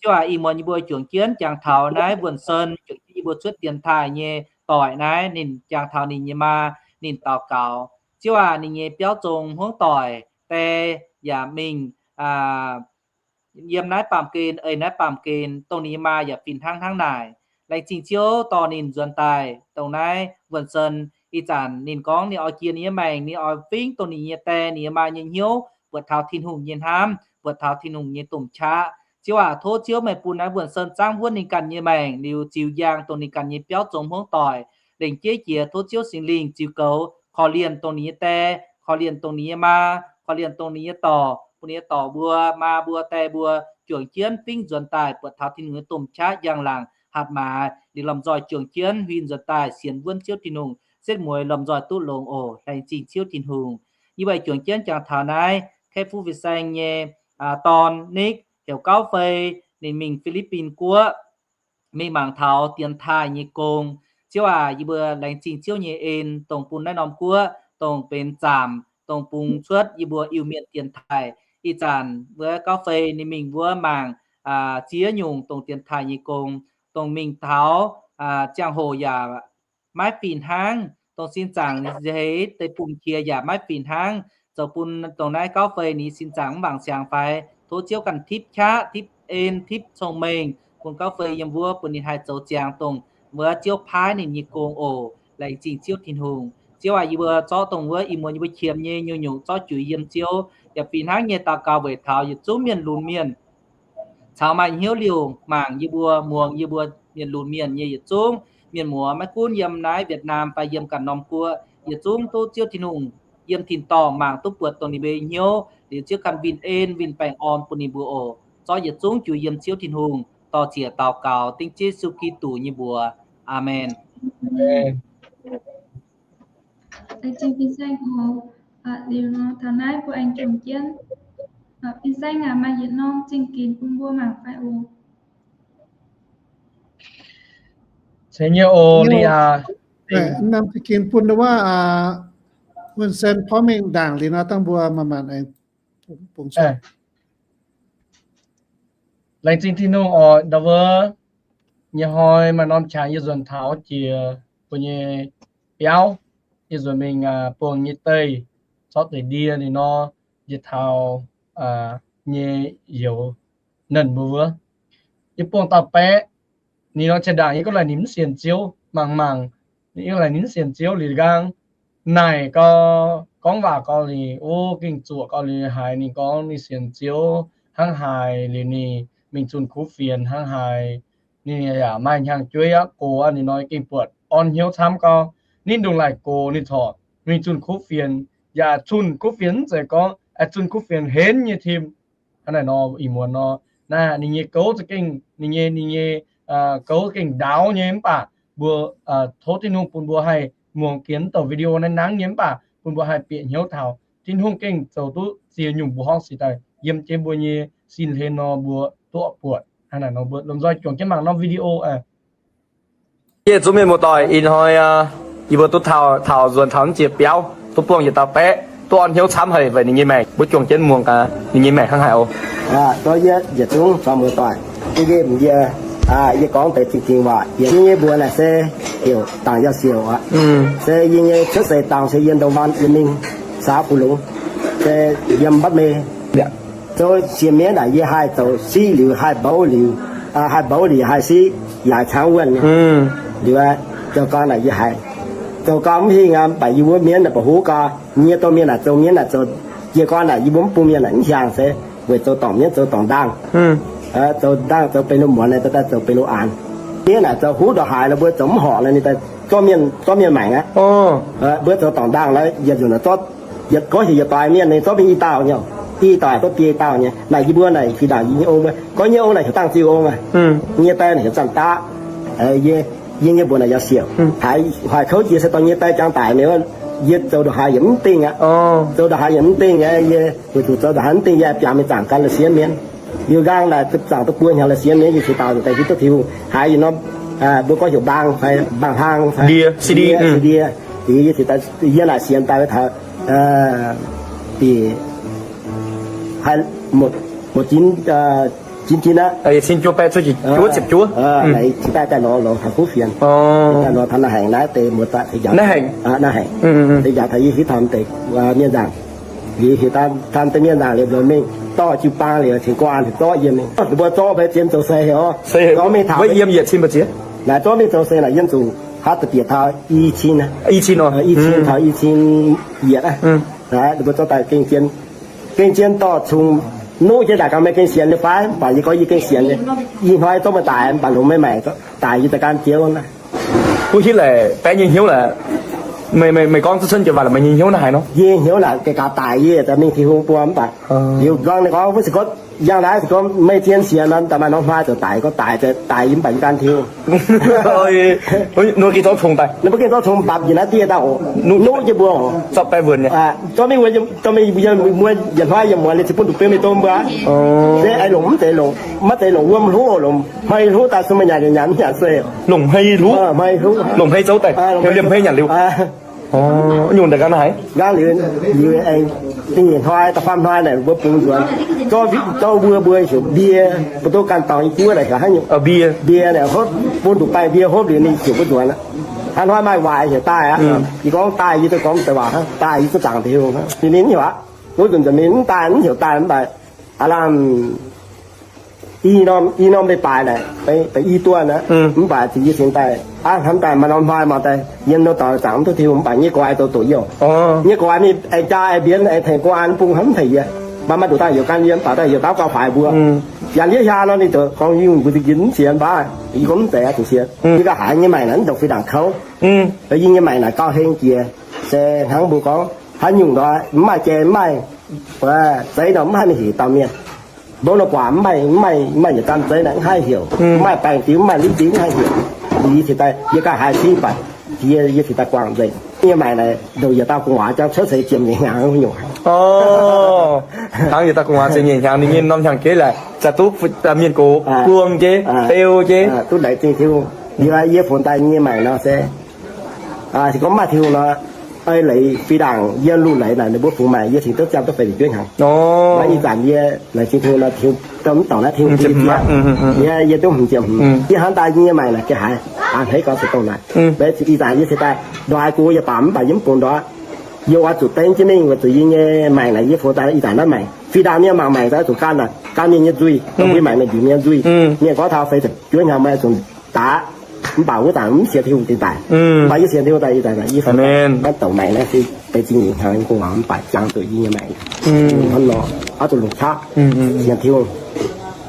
Ziouv aac, ih muonz yie mbuo juangc jienv jangx taux naaiv Wuonh Sen, juangc jienv yie mbuo cuotv dienx taaih nyei doic naaiv, ninh jangx taux ninh nyei maa, ninh daux gaux. Ziouv aac, ninh nyei biauv zong hmuangv doic die yaac mingh yiem naaiv baamh gen, ei naaiv baamh gen, dongh ninh nyei maa yaac fih hnangv hnangv naaic. Laengz zingh Ziouv dorh ninh nzuonx daaih dongh naaiv Wuonh Sen. Ih zanc ninh gorngv ninh oix jiex ninh nyei maengc, ninh oix fingx dongh ninh nyei die, ninh nyei maa nyei hnyouv buatc taux Tin-Hungh nyei hnamv, buatc taux Tin-Hungh nyei domh qaqv. Ziouv aac, tov Ziouv meih bun naaiv Wuonh Sen zaangv wuonv ninh ganh nyei maengc liuz ziux njang dongh ninh ganh nyei biauv zong hmuangv doic. Lengc jeiv jiex tov Ziouv Singx Lingh ziux goux, korv-lienh dongh ninh nyei die, korv-lienh dongh ninh nyei maa, korv-lienh dongh ninh nyei dorc, bun ninh nyei dorc mbuo, maa mbuo, die mbuo juangc jienv fingx nzuonx daaih buatc taux Tin-Hungh nyei domh qaqv njang-laangc hatc maaz, liuz lomh nzoih juangc jienv huin nzuonx daaih sienx wuonv Ziouv Tin-Hungh, setv mueiz lomh nzoih duqv longx oc. Laengz zingh Ziouv Tin-Hungh. Yie weic juangc jienv jangx taux naaiv Kaeqv Fuqv Fin-Saeng nyei dorn Nick heuc Gauv Fei, ninh mingh Fi^li^bin Guoqv, mingh mangc taux dienx taaih nyei gong. Ziouv aac, yie mbuo laengz zingh Ziouv nyei en, dongh bun naaiv norm guoqv dongh benx zaamc, dongh bungx cuotv yie mbuo Iu-Mienh dienx taaih. Ih zanc wuov Gauv Fei ninh mingh wuov mangc ziex nyungc dongh dienx taaih nyei gong, dongh mingh taux ziangh hoc yaac maiv fih hnangv, dongh sin zaangc nzeiz deix bungx qiex yaac maiv fih hnangv, zoux bun dongh naaiv Gauv Fei ninh sin zaangc mv mangc siangx fai. Tov Ziouv ganh tipv qaqv, tipv en, tipv cong-mengh bun Gauv Fei yiem wuov, bun ninh haih zoux ziangx dongh wuov Ziouv paaiv ninh nyei gong oc. Laengz zingh Ziouv Tin-Hungh. Ziouv aac, yie mbuo zorqv dongh wuov ih muonz yie mbuo qiemx nyei nyungc-nyungc zorqv juix yiem Ziouv, yaac fih hnangv nyei daux gaux weic taux yietc zungv mienh lunx mienh caux maaih hnyouv liouh mangc yie mbuo, muangx yie mbuo mienh lunx mienh nyei yietc zungv mienh muoz, maiv gunv yiem naaiv Việt Nam fai yiem ganh norm guoqv, yietc zungv duqv Ziouv Tin-Hungh yiem tin-dorngh mangc duqv buatc dongh ninh mbuo hnyouv, liuz Ziouv ganh winh en winh baengh orn bun ninh mbuo oc. Zorqv yietc zungv juix yiem Ziouv Tin-Hungh, dor-ziec daux gaux dengv Ziouv Yesu Giduc nyei mbuox. Aamen. Laengz zingh Fin-Saeng oc. Liuz nor taux naaiv mbuo aengx juangc jienv. Fin-Saeng aac, maaih yietc norm zingh ginx bun mbuo mangc fai oc? Cingx nyei oc, Lia. Norm zingh ginx bun wuov Wuonh Sen porv mengh ndaangc liuz nor dangh mbuo manc-manc aengx bungx. Laengz zingh Tin-Hungh oc. Ndau wuov nyei hnoi maaih norm qangx yie nzuonx taux jiex mbuo nyei biauv, yie nzuonx mingh buangh nyei deih, zorqv deix ndie ninh nor, yie taux nyei youz nernh mbuo wuov. Yie buangh dauh baeqv, ninh nor qiex ndaangc yie gorngv laaic ninh mv sienx Ziouv, mangc mangc, yie gorngv laaic ninh mv sienx Ziouv liuz nqaang naaic gau, gorngv waac gau liuz, o, gengh zuoqc gau liuz haiz ninh gorngv ninh sienx Ziouv hnangv haaix liuz ninh mingh zunh kuv fienx hnangv haaix. Ninh yaac maaih hnyangx-jueiv aqv, gox aqv, ninh nor gengh buatc orn hnyouv camv gau. Ninh ndongc laaic gox ninh corc mingh zunh kuv fienx, yaac zunh kuv fienx mv zeiz gorngv zunh kuv fienx henv nyei tim. Hnangv naaic nor ih muonz nor, naaiv ninh nyei gouv za'gengh, ninh nyei, ninh nyei gouv gengh ndaauv nyei mv baac mbuo tov Tin-Hungh bun mbuo haih muangx gaax mv douc video naaiv nangv nyei mv baac bun mbuo haih bieqc hnyouv taux Tin-Hungh gengh zoux duqv ziex nyungc mbuoqc horngh sic daaih yiem jienv mbuo nyei sin hlen nor mbuo duqv buatc. Hnangv naaic nor mbuo lomh nzoih juangc jienv mangc norm video. Yietc zungv mienh muoz-doic, ih hnoi yie mbuo duqv taux, taux nzuonx taux naaiv jiex biauv, duqv buangh yietc dauh baeqv, duqv orn hnyouv camv haic weic ninh nyei maengc. Mbuo juangc jienv muangx gaax ninh nyei maengc hnangv haaix oc. Dorh yie yietc zungv caux muoz-doic, yie mbuo, yie gorngv deix zingh dingc waac, yie nyei mbuox naaic se heuc Dangc Yauh Siouc aqv. Se yie nyei cuotv seix dangh se yiem Ndongc Van, yie mingh saax Fu Longx, se yiem Mbapv Me. Zoux siec mienv naaic yie haih zoux siqv liuz haih mbouv liuz, haih mbouv liuz haih siqv, yaac caangv wuonh nyei. Liuz zoux gau naaic yie haiz zoux gau mv hingh aqv, mv baac yie wuov mienv naaic ba'huv gau, nyie domh mienh naaic zoux mienv naaic zoux jiez gorn naaic yie mbuo mv bun mienh naaic mv hiaangx se weic zoux dorngc mienv zoux dorngc ndaangh. Zoux ndaangh zoux benx lo muonz naaic daaih zoux benx lo aanx. Mienv naaic zoux huv ndongc haaix nor mbuo zoux mv horpc nor ninh daaih zorqv mienh, zorqv mienh maengc aqv. Mbuo zoux dorngc ndaangh nor yietc nzunc naaic zorqv, yietc gorngv heuc yietc doix mienh ninh zorqv mingh i dauh nyei, i doix zorqv biei dauh nyei. Naaic yie mbuo naaic fih ndaangc yie nyei ong, gorngv nyei ong naaic heuc Dangh Ziu Ong aqv. Nyei die naaic heuc Zanc Daqv. Yie nyei mbuox naaic Yauh Siouc. Haiz hoic kouv jiex se dorh nyei die jangx daic mingh wuov. Yie zoux ndongc haaix yaac mv dingh aqv. Zoux ndongc haaix yaac mv dingh aqv. Yie weic zuqc zoux ndongc haaix mv dingh, yie biaux mingh zaangc gan la'sienx mienh. Liuz nqaang naaic zaangc duqv buo hnyangx la'sienx mienh, yie cingx daaih deix hiuv duqv Tin-Hungh haiz yietc norm, mbuo gorngv heuc mbaang fai mbaang hlang fai ndie, ndie, ndie. Yie cingx daaih, yie naaic sienx daaih taux, bieqc haih muotc, muotc jin, jin jin aqv. Cingx daaih daaih lorz lorz taux kuv fienx, daaih lorz taux naaiv haengc naaiv deix muoz-doic, naaiv haengc, deix njaaux taux yie hiuv taux deix mienh nzaangc. Liuz heuc daaih taux deix mienh nzaangc liuz mbuo mingh dorh jiu-baang liuz cingx gorngv an heuc zorqv yiem mingh. Ninh mbuo zorqv mbuo zien zoux se heuc, gorngv mingh taux yiem yietc cin mbu'ziex. Naaic zorqv mingh zoux se naaic yiem zuqc haaix deix bieqc taux i cin, i cin taux i cin yietc aqv. Ninh mbuo zorqv daaih gengh zien, gengh zien dorh cungx nuqv jienv daaih gauh meih gengh sienx nyei fai? Mv baac yie gorngv yie gengh sienx nyei. Ih hnoi zorqv meih daic mv baac longc meih maengc daic yie za'ganh jiex naaiv. Kuv hitv laaic baeqv nyei hnyouv laaic. Meih, meih, meih gorngv zuqc cuotv jiex waac laaic meih nyei hnyouv naaiv haaix nor? Yie hnyouv naaic ga'gaax daic yie daaih mingh Tin-Hungh buo mv baac liuz nqorngv ninh gorngv wuov se gorngv yangh naaiv se gorngv meih zien sienx nor, daaih maaih norm hnoi zoux daic, gorngv daic, daic yie mv baac yie gan Tin-Hungh. Ninh mbuo gengh zorqv congx daaih, ninh mbuo gengh zorqv congx mbapc njiec naaiv dieh daaih oc. Nuqv jienv mbuo oc. Zorqv baeqv wuonc nyei. Zorqv mingh wuonc, zorqv mingh yiem muoz, yietc hnoi yiem muoz liuz cingx bun nduqc biouv mingh dom mbuo. Se aengx longc mv zeiz longc, maiv zeiz longc wuom hluv oc, longc hmei hluv daaih sun meih nyanc nyanc mv nyanc se longc hmei hluv, longc hmei zouv daaih, liemh hmei nyanc liuz. Nyungc daaih gan haaix? Nqaang liuz, liuz aengx da'nyeic hnoi da'faam hnoi naaic mbuo bungx nzuonx, zorqv mbuo, mbuo heuc mbie, mbuo duqv ganh dorngx i buov naaic heuc haaix nyungc? Mbie. Mbie naaic hopv, bun nduqc baengh mbie hopv liuz ninh heuc mbuo nzuonx aqv. Haaix hnoi maaih waaic heuc daaih aqv. Yie gorngv daaih yie duqv gorngv deix waac hnangv, daaih yie duqv zaangc Tin-Hungh hnangv. Ninh, ninh heuc aqv. Wuov nzunc nzunc ninh mv daaih, mv heuc daaih mv baac aav lamh i norm, i norm leiz-baaix naaic, deix i duonh aqv. Mv baac zuqc yie cingx daaih aqv, hnamv daaih maaih norm hnoi mangc daaih yiem norm dorngx zaangc mv duqv Tin-Hungh mv baac nyei gorx-youz doqc yie oc. Nyei gorx-youz mingh aengx jaa aengx mbienx aengx tengx gu'an bung hnamv tengx yie. Mv baac maaih nduqc daaih heuc gan yiem, mv baac daaih heuc daux gaux faix mbuo. Janx yie hiaang nor ninh zoux gorngv yungh mbuo za'gengh mv sienx baac yie gorngv mv zeiz aqv, zuqc sienx. Yie ga'haaix nyei maengc naaic mv ndongc fih ndaangc kouv. Yie nyei maengc naaic gauh heng jiex. Se hnangv mbuo gorngv haaix nyungc nor mv maaih jai mv maaih zeiz nor mv haih mingh heuc dauh mienh. Mbuo la'guaaic mv maaih, mv maaih, mv maaih yietc zanc zeiv naaic mv haih heuc, mv maaih baengh diuv, mv maaih liv diuv mv haih heuc. Liuz yie cingx daaih, yie ganh haiz cingv baac yie, yie cingx daaih guangc nzengc. Yie nyei maengc naaic ndongc yietc dauh gu'nguaaz jangx cuotv seix ziepc nyeic hnyangx nyungc. Hnangv yietc dauh gu'nguaaz ziepc nyeic hnyangx, ninh nyei norm hnyangx-jeiv laaic za'gengh duqv mienh gox buangh jeiv, beu jeiv, duqv laengz zingh Tin-Hungh. Liuz yie funx daaih yie nyei maengc nor se se gorngv maaih Tin-Hungh nor, ei leiz fih ndaangc yiem lungh leiz naaic ninh mbuo fungx maengc yie cingx duqv ziangh duqv feix juov hnyangx. Ih zanc yie laengz zingh Tin-Hungh nor, Tin-Hungh mv dorngc naaiv Tin-Hungh bun yie, yie duqv hmz ziepc hmz. Yie hnamv daaih yie nyei maengc naaic ga'haaix, a'hneiv gaux se dongh naaic. Mv baac ih zanc yie cingx daaih nduqc haaix gux yie baac mv baac yie mv bungx ndortv. Yie oix zuqc dengv jienv mingh weic zuqc yie nyei maengc naaic yie fungx daaih ih zanc naaiv maengc fih ndaangc mienh mangc maengc daaih zuqc gan naaic, gan mienh nyei nzuih, dongh mbuo maengc naaic mbiungc mienh nyei nzuih. Mienh gorngv taux feix ziepc juov hnyangx meih zuqc daaih, mv baac wuov zanc mv sienx Tin-Hungh dingc daic. Mv baac yie sienx Tin-Hungh daaih, yie daaih, yie fungx daaih, mv douc maengc naaiv se deix zingh nyeic hnyangx nyei gu'nguaaz mv baac jangx zuqc yie nyei maengc. Hnangv nor, oix zuqc longc qaqv sienx Tin-Hungh.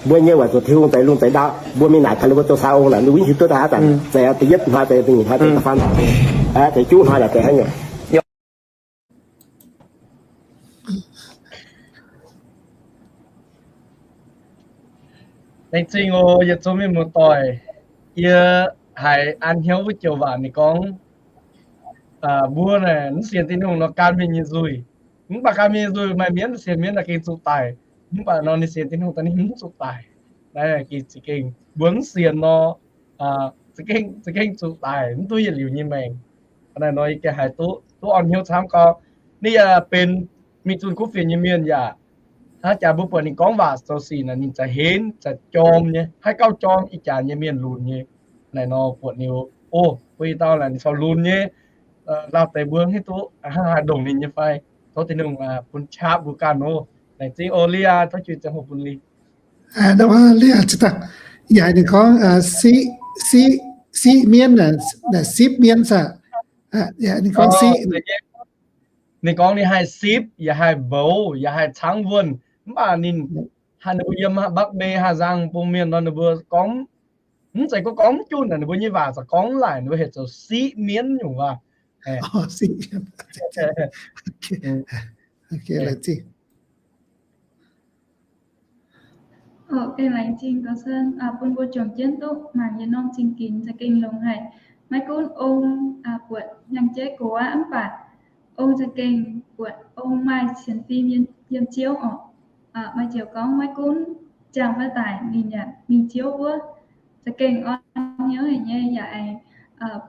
Mbuo nyei weic zuqc Tin-Hungh zeix lungh zeix ndau, mbuo mingh naaic taux ninh mbuo zoux saa ong naaic, ninh mbuo yie hiuv duqv daaih aqv zanc, zeiz deix yietv hnoi, deix da'nyeic hnoi, deix da'faam, deix juqv hnoi naaic deix haaix nyungc. Laengz zingh oc, yietc zungv mienh muoz-doic. Yie haiz an hnyouv wuov joux waac ninh gorngv, mbuo naaic mv sienx Tin-Hungh nor gan mienh nyei nzuih. Mv baac gan mienh nyei nzuih maaih mienv sienx mienv naaic gengh zuqc daic. Mv baac nor ninh sienx Tin-Hungh daaih ninh mv zuqc daic. Naaiv gengh za'gengh mbuo mv sienx nor, za'gengh, za'gengh zuqc daic, mv duqv yietc liuz nyei maengc. Naaiv nor yie gengh haiz duqv, duqv orn hnyouv camv gau. Ninh yaac benx mingh zunh kuv fienx nyei mienh yaac, hnangv jaax mbuo buatc ninh gorngv waac zoux sic naaic ninh za'henv za'jorm nyei, haih gauh jorm ih jaax nyei mienh lunx nyei. Naaiv nor buatc ninh, o, mbuo i dauh naaic ninh corc lunx nyei. Lauh deix mbuo hiuv duqv hnangv haaix ndongc ninh nyei fai? Tov Tin-Hungh bun qaqv mbuo ganh oc. Laengz zingh oc, Lia, tov juix ziangh hoc bun Lia. Lia, yaac ninh gorngv siqv, siqv, siqv mienv, sipv mienv aac. Ninh gorngv siqv. Ninh gorngv ninh haih sipv, yaac haih mboux, yaac haih caangv wuonh. Mv baac ninh, ninh mbuo yiem Bắc Mê Hà Giang bung mienh nor ninh mbuo gorngv, mv zeiz gorngv, gorngv mv junh, ninh mbuo nyei waac za'gengh gorngv laaic, ninh mbuo heuc zoux siqv mienv nyungc waac. Laengz zingh gaax, bun mbuo juangc jienv duqv mangc yietc norm zingh ginx za'gengh longx haic. Maiv gunv ong buatc hnyangx-jeiv gox aqv, mv baac ong za'gengh buatc ong maaih sienx fim yiem Ziouv orqc. Maaih ziouc gorngv maiv gunv ziangh fai daic ninh yaac mingh Ziouv wuov. Za'gengh orn hnyouv haic nyei yaac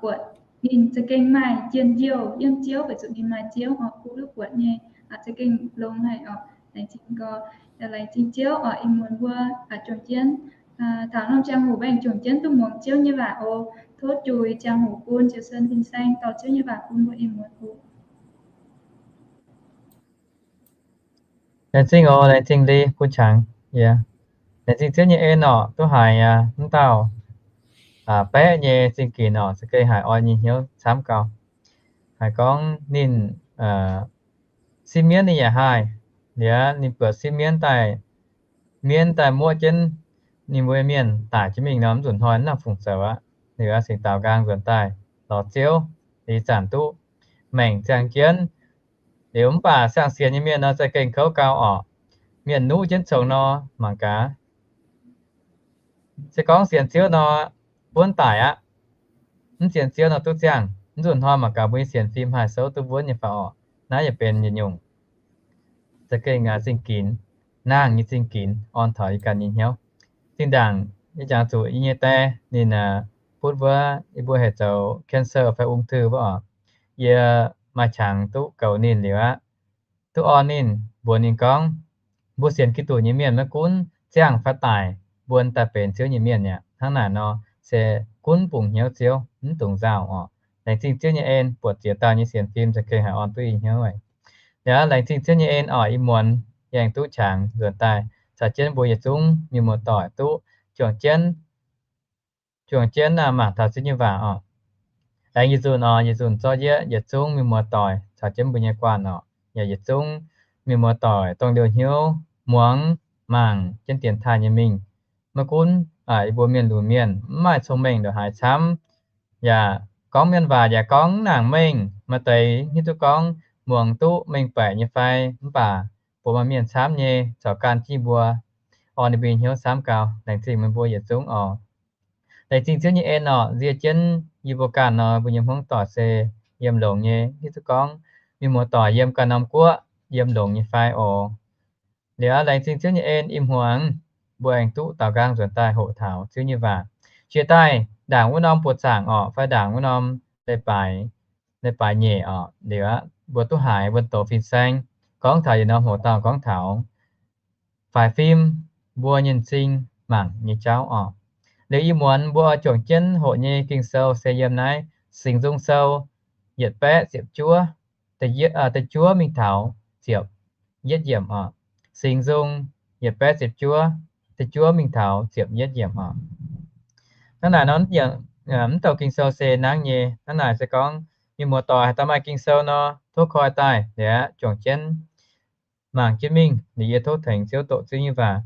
buatc ninh za'gengh maaih njien-youh yiem Ziouv weic zuqc ninh maaih Ziouv orqc, gu duqv buatc nyei. Za'gengh longx haic orqc. Laengz zingh, laengz zingh Ziouv orqc. Ih muonz mbuo juangc jienv taux norm ziangh hoc mbaengx juangc jienv duqv muangx Ziouv nyei waac oc. Tov juix ziangh hoc bun Ziouv Sen fin-saeng dorh Ziouv nyei waac bun mbuo ih muonz oc. Laengz zingh oc, laengz zingh Li bun qangx yie. Laengz zingh Ziouv nyei en orqc, duqv haiz mv dauh baeqv nyei zingh ginx orqc, za'gengh haiz oix nyei hnyouv camv gau. Haiz gorngv ninh sipv mienv ninh yaac haih, liuz ninh buatc sipv mienv daaih, mienv daaih muoqv jienv ninh mbuo mienh daic jienv mingh nor, mv nzunc hnoi mv nangc fungc zoux aqv. Liuz singx daaux nqaang nzuonx daaih lorz Ziouv, liuz zanc duqv maengc ziangh jienv. Liuz mv baac siang-sienx nyei mienh nor za'gengh kouv gau orqc. Mienh nuqv jienv congx nor mangc gaax. Se gorngv sienx Ziouv nor, buonv daic aqv. Mv sienx Ziouv nor duqv ziangh. Mv nzunc hnoi mangc gaax mbuo nyei sienx fim haih souv duqv buonv nyei fai orqc. Naaiv yaac benx yietc nyungc za'gengh zingh ginx, nangh nyei zingh ginx orn taux yie ganh nyei hnyouv. Zinh ndaangc yie jangx zuqc yie nyei die ninh butv wuov, yie mbuo heuc zoux cancer fai ung thư wuov orqc. Yie maaih qangx duqv goux ninh liuz aqv. Duqv orn ninh, mbuox ninh gorngv, mbuo sienx Giduc nyei mienh maiv gunv ziangh fai daic, mbuo daaih benx Ziouv nyei mienh aqv. Hnangv naaic nor, se gunv bungx hnyouv Ziouv, mv dungx nzauh orqc. Laengz zingh Ziouv nyei en, buatc ziex dauh nyei sienx fim za'gengh haih orn duqv ih hnyouv. Yaac laengz zingh Ziouv nyei en orqc, ih muonz yie aengx duqv qangx nzuonx daaih caux jienv mbuo yietc zungv mienh muoz-doic duqv juangc jienv, juangc jienv mangc taux Ziouv nyei waac orqc. Aengx yietc nzunc orqc, yietc nzunc zorqv yie yietc zungv mienh muoz-doic caux jienv mbuo nyei guanh orqc, yaac yietc zungv mienh muoz-doic dongh liouh hnyouv muangx mangc jienv dienx taaih nyei mingh. Maiv gunv yie mbuo mienh lunx mienh mv maaih cong-mengh ndongc haaix camv, yaac gorngv mienh waac yaac gorngv nangc mengh. Maaih deix hiuv duqv gorngv muangx duqv mengh baeqc nyei fai, mv baac buatc maaih mienh camv nyei caux ganh jienv mbuo orn ninh mbuo nyei hnyouv camv gau. Laengz zingh meih mbuo yietc zungv orqc. Laengz zingh Ziouv nyei en orqc, nzie jienv yie mbuo ganh nor, mbuo nyei hmuangv doic se yiem longx nyei. Hiuv duqv gorngv mienh muoz-doic yiem ganh norm guoqv yiem longx nyei fai oc. Liuz laengz zingh Ziouv nyei en, ih hmuangx mbuo aengx duqv daaux nqaang nzuonx daaih hoqc taux Ziouv nyei waac. Jiex daaih ndaangc wuov norm buoz-zaangc orqc, fai ndaangc wuov norm leiz-baaix, leiz-baaix nyeic orqc, liuz mbuo duqv haiz wuon douz fin-saeng gorngv taux yietc norm hoc dauh gorngv taux faix fim mbuo nyei m'zing mangc nyei jauv orqc. Liuz ih muonz mbuo oix juangc jienv hoqc nyei Ging-Sou se yiem naaiv Singx Nzung Sou yietc baeqv ziepc juov, da'juov mingh taux ziepc yietv yiemc orqc. Singx Nzung yietc baeqv ziepc juov, da'juov mingh taux ziepc yietv yiemc orqc. Hnangv naaic nor, mv douc Ging-Sou se nangv nyei. Hnangv naaic se gorngv mienh muoz-doic haaix dauh maaih Ging-Sou nor, tov koi daaih liuz juangc jienv mangc jienv mingh. Liuz yie tov tengx Ziouv doqc Ziouv nyei waac.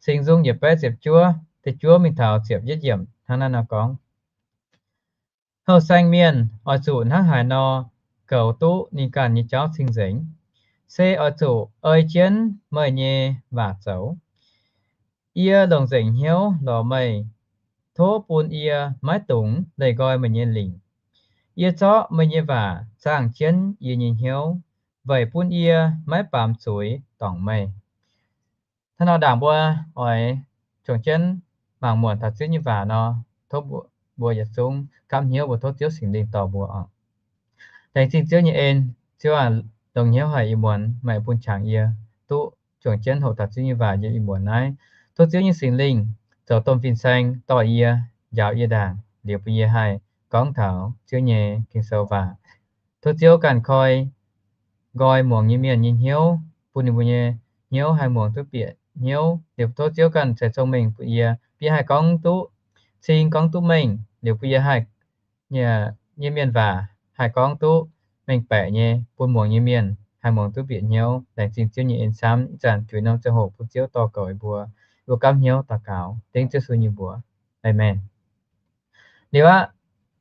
Singx Nzung yietc baeqv ziepc juov, da'juov mingh taux ziepc yietv yiemc hnangv naaiv nor gorngv, Houh saeng mienh oix zuqc hnangv haaix nor goux duqv ninh ganh nyei jauv cing-nzengc, se oix zuqc ei jienv meih nyei waac zoux. Yie longc nzengc hnyouv lorz meih. Tov bun yie maiv dungx leih nqoi meih nyei lingc. Yie zorqv meih nyei waac zaangh jienv yie nyei hnyouv, weic bun yie maiv baamz zuiz dorngc meih. Hnangv nor ndaangc mbuo oix juangc jienv mangc muonc taux Ziouv nyei waac nor, tov mbuo yietc zungv gapv hnyouv mbuo tov Ziouv Singx Lingh dorh mbuo oc. Laengz zingh Ziouv nyei en. Ziouv aac, longx hnyouv haic ih muonz meih bun qangx yie duqv juangc jienv hoqc taux Ziouv nyei waac yiem ih muonz naaiv. Tov Ziouv nyei Singx Lingh zoux domh fin-saeng dorh yie, njaaux yie ndaangc, liuz bun yie haih gorngv taux Ziouv nyei Ging-Sou waac. Tov Ziouv ganh koi nqoi muangx nyei mienh nyei hnyouv, bun ninh mbuo nyei hnyouv haih muangx duqv bieqc hnyouv. Liuz tov Ziouv ganh ceix cong-mengh bun yie, bun yie haih gorngv duqv cing, gorngv duqv mengh. Liuz bun yie haih nyei mienh waac haih gorngv duqv mengh baeqc nyei, bun muangx nyei mienh haih muangx duqv bieqc hnyouv. Laengz zingh Ziouv nyei en camv. Ih zanc juix norm ziangh hoc bun Ziouv dorh goux yie mbuo, yie mbuo gapv hnyouv daux gaux dengv Ziouv Yesu nyei mbuox. Aamen. Liuz aqv,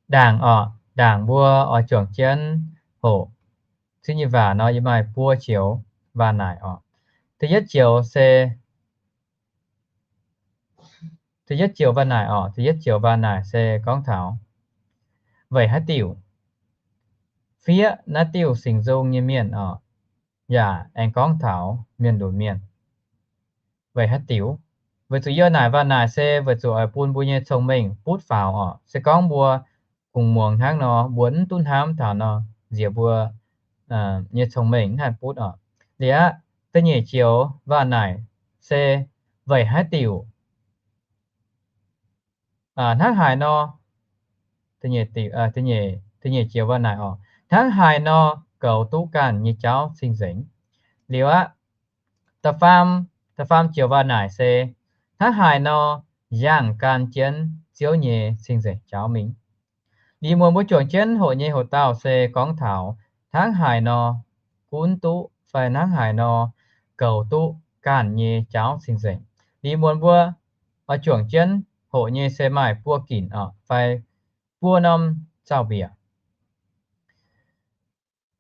ndaangc oc, ndaangc mbuo oix juangc jienv hoqc Ziouv nyei waac nor, yie maaih buo joux waac-naaic oc. Da'yietv joux se, da'yietv joux waac-naaic oc, da'yietv joux waac-naaic se gorngv taux weic haaix diuc fiev naaiv diuh singx nzung nyei mienh oc, yaac aengx gorngv taux mienh lunx mienh. Weic haaix diuc? Weic zuqc yie naaic waac naaic se weic zuqc oix bun mbuo nyei cong-mengh butv faaux oc. Se gorngv mbuo kungx muangx hnangv nor, mbuo mv duqv hnamv taux nor, nziex mbuo nyei cong-mengh mv haih butv oc. Liuz aqv, da'nyeic joux waac naaic se weic haaix diuc hnangv haaix nor, da'nyeic joux waac naaic oc, hnangv haaix nor goux duqv ganh nyei jauv cing-nzengc. Liuz aqv, da'faam, da'faam joux waac naaic se hnangv haaix nor yangh gan jienv Ziouv nyei cing-nzengc jauv mingh. Liuz muonz mbuo juangc jienv hoqc nyei hoc dauh se gorngv taux hnangv haaix nor gunv duqv fai hnangv haaix nor goux duqv ganh nyei jauv cing-nzengc. Liuz muonz mbuo oix juangc jienv hoqc nyei se maaih buo ginc oc, fai buo norm zaux-mbiec.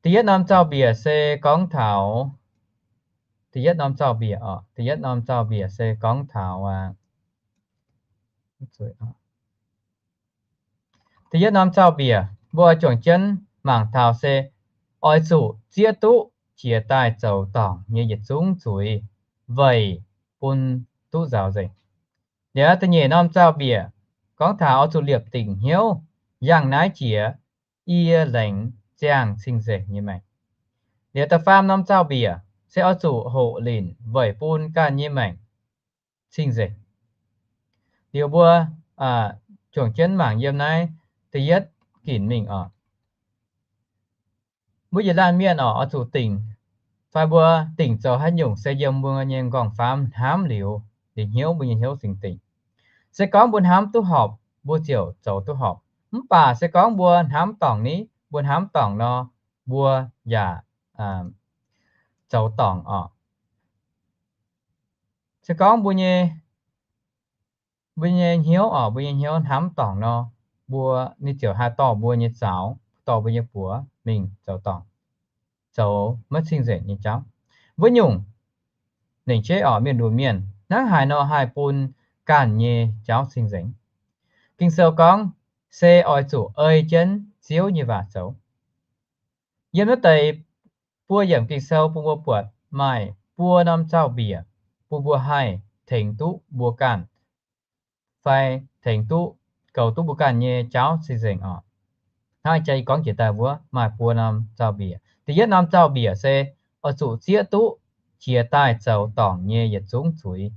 Da'yietv norm zaux-mbiec se gorngv taux, da'yietv norm zaux-mbiec oc, da'yietv norm zaux-mbiec se gorngv taux da'yietv norm zaux-mbiec mbuo juangc jienv mangc taux se oix zuqc zieqv duqv jiex daaih zoux dorngc nyei yietc zungv zuiz weic bun duqv nzaaux nzengc. Liuz da'nyeic norm zaux-mbiec gorngv taux oix zuqc liepc dingc hnyouv yangh naaiv jiex yie laengz ziangh cing-nzengc nyei maengc. Liuz da'faam norm zaux-mbiec se oix zuqc hoqc linc weic bun ganh nyei maengc cing-nzengc. Liuz mbuo juangc jienv mangc yiem naaiv da'yietv ginc mingh oc. Mbuo yietc laanh mienh oc, oix zuqc dingc, fai mbuo dingc zoux haaix nyungc se yiem mbuo nyei nqorngv-famv hnamv liuz, liuz hnyouv mbuo nyei hnyouv singx dingc. Se gorngv mbuo hnamv duqv horpc, mbuo ziouc zoux duqv horpc. Mv baac se gorngv mbuo hnamv dorngc ni, mbuo hnamv dorngc nor, mbuo yaac zoux dorngc oc. Se gorngv mbuo nyei, mbuo nyei hnyouv oc, mbuo nyei hnyouv hnamv dorngc nor, mbuo, ninh ziouc haih dorh mbuo nyei zaux, dorh mbuo nyei buoz mingh zoux dorngc, zoux maiv cing-nzengc nyei jauv. Wuov nyungc, lengc jeiv oc, mienh lunx mienh, hnangv haaix nor haih bun ganh nyei jauv cing-nzengc? Ging-Sou gorngv, se oix zuqc ei jienv Ziouv nyei waac zoux. Yiem naaiv deix buo yiemc Ging-Sou bun mbuo buatc maaih buo norm zaux-mbiec bun mbuo haih tengx duqv mbuo ganh, fai tengx duqv, goux duqv mbuo ganh nyei jauv cing-nzengc oc. Hnangv jaa yie gorngv jiex daaih wuov maaih buo norm zaux-mbiec. Da'yietv norm zaux-mbiec se oix zuqc zieqv duqv jiex daaih zoux dorngc nyei yietc zungv zuiz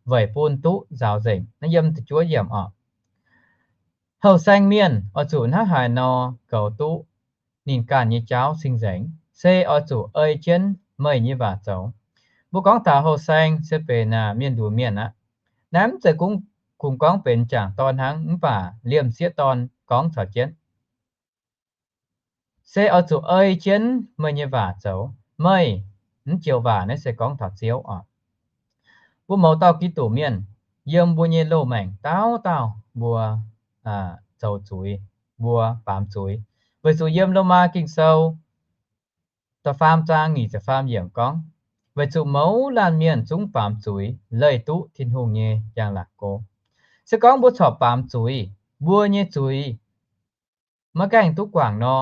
weic bun duqv nzaaux nzengc. Naaiv yiem da'juov yiemc oc. Houh saeng mienh oix zuqc hnangv haaix nor goux duqv ninh ganh nyei jauv cing-nzengc, se oix zuqc ei jienv meih nyei waac zoux. Mbuo gorngv taux houh saeng se benx mienh lunx mienh aqv. Naaiv mv zeiz kungx gorngv benx jangc dorn hnangv, mv baac liemh sieqv dorn gorngv caux jienv, se oix zuqc ei jienv meih nyei waac zoux. Meih, mv joux waac naaiv se gorngv taux Ziouv oc. Mbuo mouz dauh Giduc mienh, yiem mbuo nyei loz-maengc dauh dauh mbuo zoux zuiz, mbuo baamz zuiz. Weic zuqc yiem Lomaa Ging-Sou da'faam zaang nyic ziepc faam yiemc gorngv, weic zuqc mouz laanh mienh zungv baamz zuiz, leih duqv Tin-Hungh nyei njang-laangc go. Se gorngv mbuo corc baamz zuiz, mbuo nyei zuiz maiv gaengh duqv guangc nor,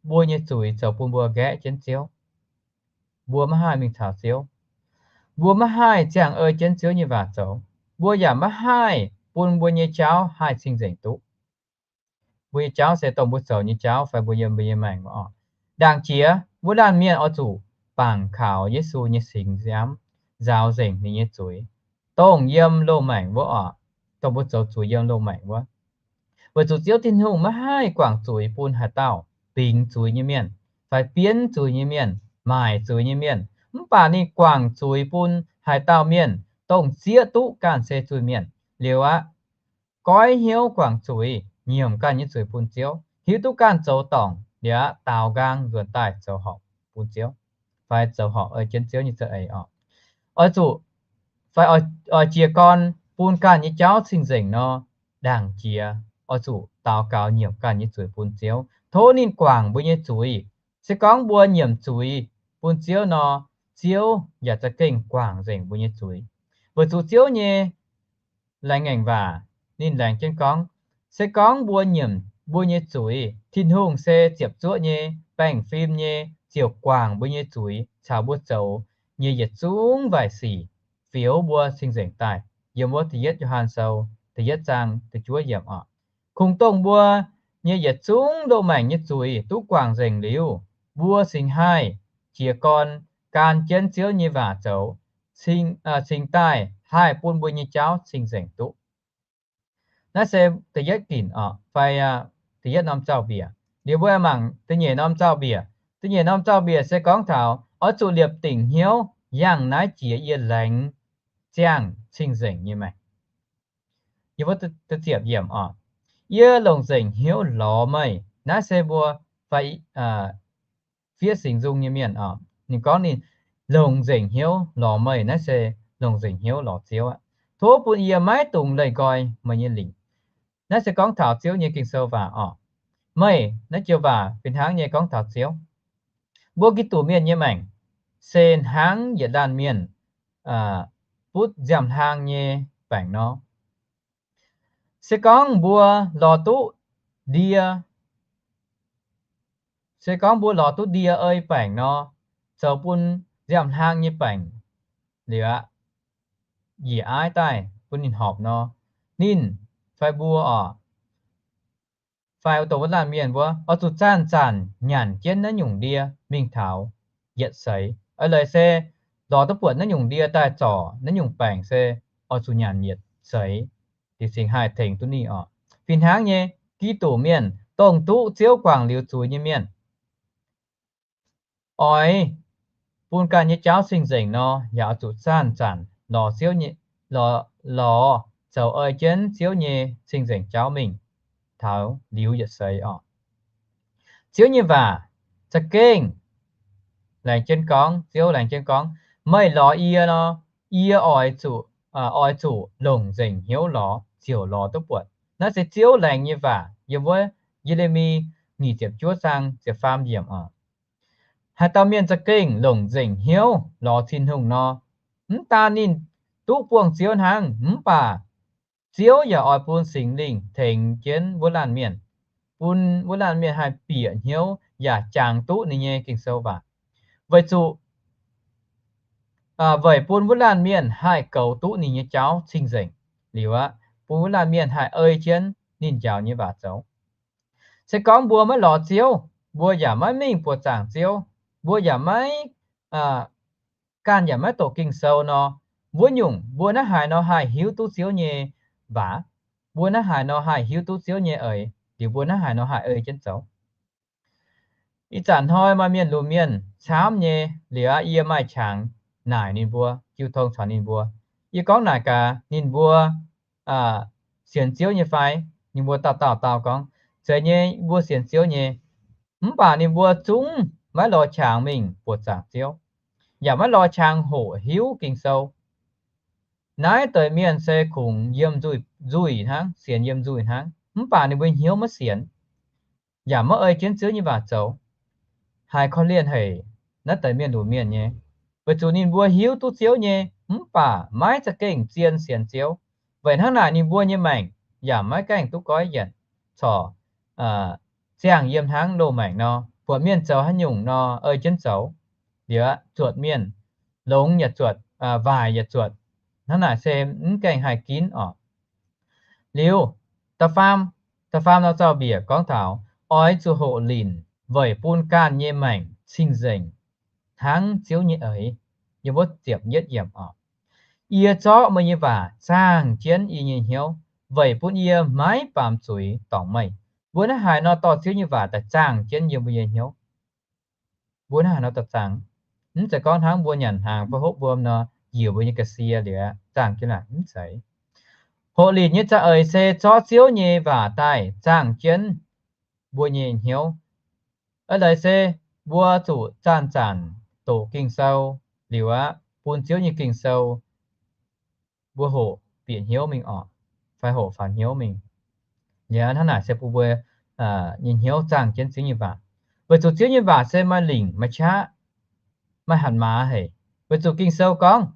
mbuo nyei zuiz zoux bun mbuo nqaeqv jienv Ziouv. Mbuo maiv haih mingh caux Ziouv. Mbuo maiv haih ziangh ei jienv Ziouv nyei waac zoux. Mbuo yaac maiv haih bun mbuo nyei jauv haih cing-nzengc duqv. Mbuo nyei jauv se dongh mbuo zoux nyei jauv fai mbuo yiem mbuo nyei maengc oc. Ndaangc jiex wuov laanh mienh oix zuqc bangc kaux Yesu nyei singx nziaamv, nzaaux nzengc ninh nyei zuiz, dongh yiem loz-maengc wuov oc, dongh mbuo zoux zuiz yiem loz-maengc wuov. Weic zuqc Ziouv Tin-Hungh maiv haih guangc zuiz bun haaix dauh bingx zuiz nyei mienh, fai bienv zuiz nyei mienh, maaic zuiz nyei mienh. Mv baac ninh guangc zuiz bun haaix dauh mienh, dongh zieqv duqv ganh se zuiz-mienh liuz aqv, goiv hnyouv guangc zuiz, nyiemc ganh nyei zuiz bun Ziouv, hiuv duqv ganh zoux dorngc liuz aqv, daaux nqaang nzuonx daaih zoux horpc bun Ziouv, fai zoux horpc ei jienv Ziouv nyei za'eix oc. Oix zuqc, fai oix jiez gorn bun ganh nyei jauv cing-nzengc nor, ndaangc jiex oix zuqc daux gaux nyiemc ganh nyei zuiz bun Ziouv, tov ninh guangc mbuo nyei zuiz. Se gorngv mbuo nyiemc zuiz bun Ziouv nor, Ziouv yaac za'gengh guangc nzengc mbuo nyei zuiz. Weic zuqc Ziouv nyei laengz ngaengc waac ninh laengz jienv gorngv, se gorngv mbuo nyiemc mbuo nyei zuiz, Tin-Hungh se ziepc zuoqv nyei, baengh fim nyei, ziouc guangc mbuo nyei zuiz caux mbuo zoux nyei yietc zungv waaic sic, fioux mbuo cing-nzengc daaih. Yiem wuov da'yietv Yo^han Sou da'yietv zaang da'juov yiemc oc. Kungx dongh mbuo nyei yietc zungv loz-maengc nyei zuiz duqv guangc nzengc liuz, mbuo cingx haih jiez gorn gan jienv Ziouv nyei waac zoux, cingx daaih haih bun mbuo nyei jauv cing-nzengc duqv. Naaiv se da'yietv ginc oc, fai da'yietv norm zaux-mbiec. Liuz mbuo mangc da'nyeic norm zaux-mbiec. Da'nyeic norm zaux-mbiec se gorngv taux oix zuqc liepc dingc hnyouv yangh naaiv jiex yie laengz ziangh cing-nzengc nyei maengc. Yie mbuo da'ziepc yiemc oc. Yie longc nzengc hnyouv lorz meih. Naaiv se mbuo fai fiev Singx Nzung nyei mienh oc. Ninh gorngv ninh longc nzengc hnyouv lorz meih, naaiv se longc nzengc hnyouv lorz Ziouv aqv. Tov bun yie maiv dungx leih nqoi meih nyei lingc. Naaiv se gorngv taux Ziouv nyei Ging-Sou waac oc. Meih naaiv joux waac fih hnangv nyei gorngv taux Ziouv. Mbuo Giduc mienh nyei maengc se hnangv yietc laanh mienh butv nziaamv-hlaang nyei baengc nor. Se gorngv mbuo lorz duqv ndie, se gorngv mbuo lorz duqv ndie ei baengc nor, zoux bun nziaamv-hlaang nyei baengc liuz aqv, njiec aiv daaih bun ninh horpc nor, ninh fai mbuo oc, fai dongh wuov laanh mienh mbuo oix zuqc zanc-zanc nyanc jienv naaiv nyungc ndie mingh taux yietc seix. Eix leiz se lorz duqv buatc naaiv nyungc ndie daaih zorc naaiv nyungc baengc se oix zuqc nyanc yietc seix, liuz cingx haih tengx duqv ninh oc. Fih hnangv nyei, Giduc mienh, dongh duqv Ziouv guangc liuz zuiz nyei mienh, oix bun ganh nyei jauv cing-nzengc nor, yaac oix zuqc zanc-zanc lorz Ziouv nyei, lorz, lorz zoux ei jienv Ziouv nyei cing-nzengc jauv mingh taux liuz yietc seix oc. Ziouv nyei waac za'gengh laengz jienv gorngv, Ziouv laengz jienv gorngv, meih lorz yie nor, yie oix zuqc, oix zuqc longc nzengc hnyouv lorz ziouc lorz duqv buatc. Naaiv se Ziouv laengz nyei waac yiem wuov Ye^le^mi nyic ziepc juov zaang ziepc faam yiemc oc. Haaix dauh mienh za'gengh longc nzengc hnyouv lorz Tin-Hungh nor, mv daan ninh duqv buangh Ziouv hnangv, mv baac Ziouv yaac oix bun Singx Lingh tengx jienv wuov laanh mienh, bun wuov laanh mienh haih bieqc hnyouv yaac jangx duqv ninh nyei Ging-Sou waac, weic zuqc weic bun wuov laanh mienh haih goux duqv ninh nyei jauv cing-nzengc, liuz aqv, bun wuov laanh mienh haih ei jienv ninh njaaux nyei waac zoux. Se gorngv mbuo maiv lorz Ziouv, mbuo yaac maiv mingh buoqc zaangc Ziouv, mbuo yaac maiv ganh yaac maiv doqc Ging-Sou nor, wuov nyungc mbuo naaiv haaix nor haih hiuv duqv Ziouv nyei waac? Mbuo naaiv haaix nor haih hiuv duqv Ziouv nyei eix? Liuz mbuo naaiv haaix nor haih ei jienv zoux? Ih zanc hnoi maaih mienh lunx mienh camv nyei, liuz aqv, yie maaih qangx naaic ninh mbuo, jiu tong caux ninh mbuo. Yie gorngv naaic gaax ninh mbuo sienx Ziouv nyei fai? Ninh mbuo dauh dauh dau gorngv, Zeiz nyei, mbuo sienx Ziouv nyei. Mv baac ninh mbuo zungv maiv lorz qangx mingh buoqc zaangc Ziouv, yaac maiv lorz qangx hoqc hiuv Ging-Sou. Naaiv deix mienh se kungx yiem nzuih, nzuih hnangv, sienx yiem nzuih hnangv, mv baac ninh mbuo hnyouv maiv sienx, yaac maiv ei jienv Ziouv nyei waac zoux. Haiz korv-lienh haic naaiv deix mienh lunx mienh nyei, weic zuqc ninh mbuo hiuv duqv Ziouv nyei, mv baac maiv za'gengh zien sienx Ziouv. Weic hnangv naaic ninh mbuo nyei maengc yaac maiv gaengh duqv goiv yienc, corc ziangh yiem hnangv loz-maengc nor, buatc mienh zoux haaix nyungc nor ei jienv zoux, liuz zuotc mienh, longx yaac zuotc, waaic yaac zuotc. Hnangv naaic se mv gaengh haih ginv oc. Liuz, da'faam, da'faam norm zaux-mbiec gorngv taux oix zuqc hoqc linc weic bun ganh nyei maengc cing-nzengc hnangv Ziouv nyei eix. Yiem wuov ziepc yietv yiemc oc. Yie zorqv meih nyei waac zaangh jienv yie nyei hnyouv, weic bun yie maiv baamz zuiz dorngc meih. Mbuo naaiv haaix nor dorh Ziouv nyei waac daaih zaangh jienv yiem mbuo nyei hnyouv? Mbuo naaiv haaix nor dorh zaangh? Mv zeiz gorngv hnangv mbuo nyanc hnaangx fai hopv wuom nor, njiec mbuo nyei ga'sie liuz zaangh jienv naaic, mv zeiz. Hoqc linc nyei za'eix se zorqv Ziouv nyei waac daaih zaangh jienv mbuo nyei hnyouv. Eix leiz se mbuo zuqc zanc-zanc doqc Ging-Sou liuz aqv, bun Ziouv nyei Ging-Sou mbuo hoqc bieqc hnyouv mingh oc, fai hoqc faaux hnyouv mingh. Liuz hnangv naaic se bun mbuo nyei hnyouv zaangh jienv Ziouv nyei waac, weic zuqc Ziouv nyei waac se maaih lingc maaih qaqv, maaih hatc maaz haic. Weic zuqc Ging-Sou gorngv,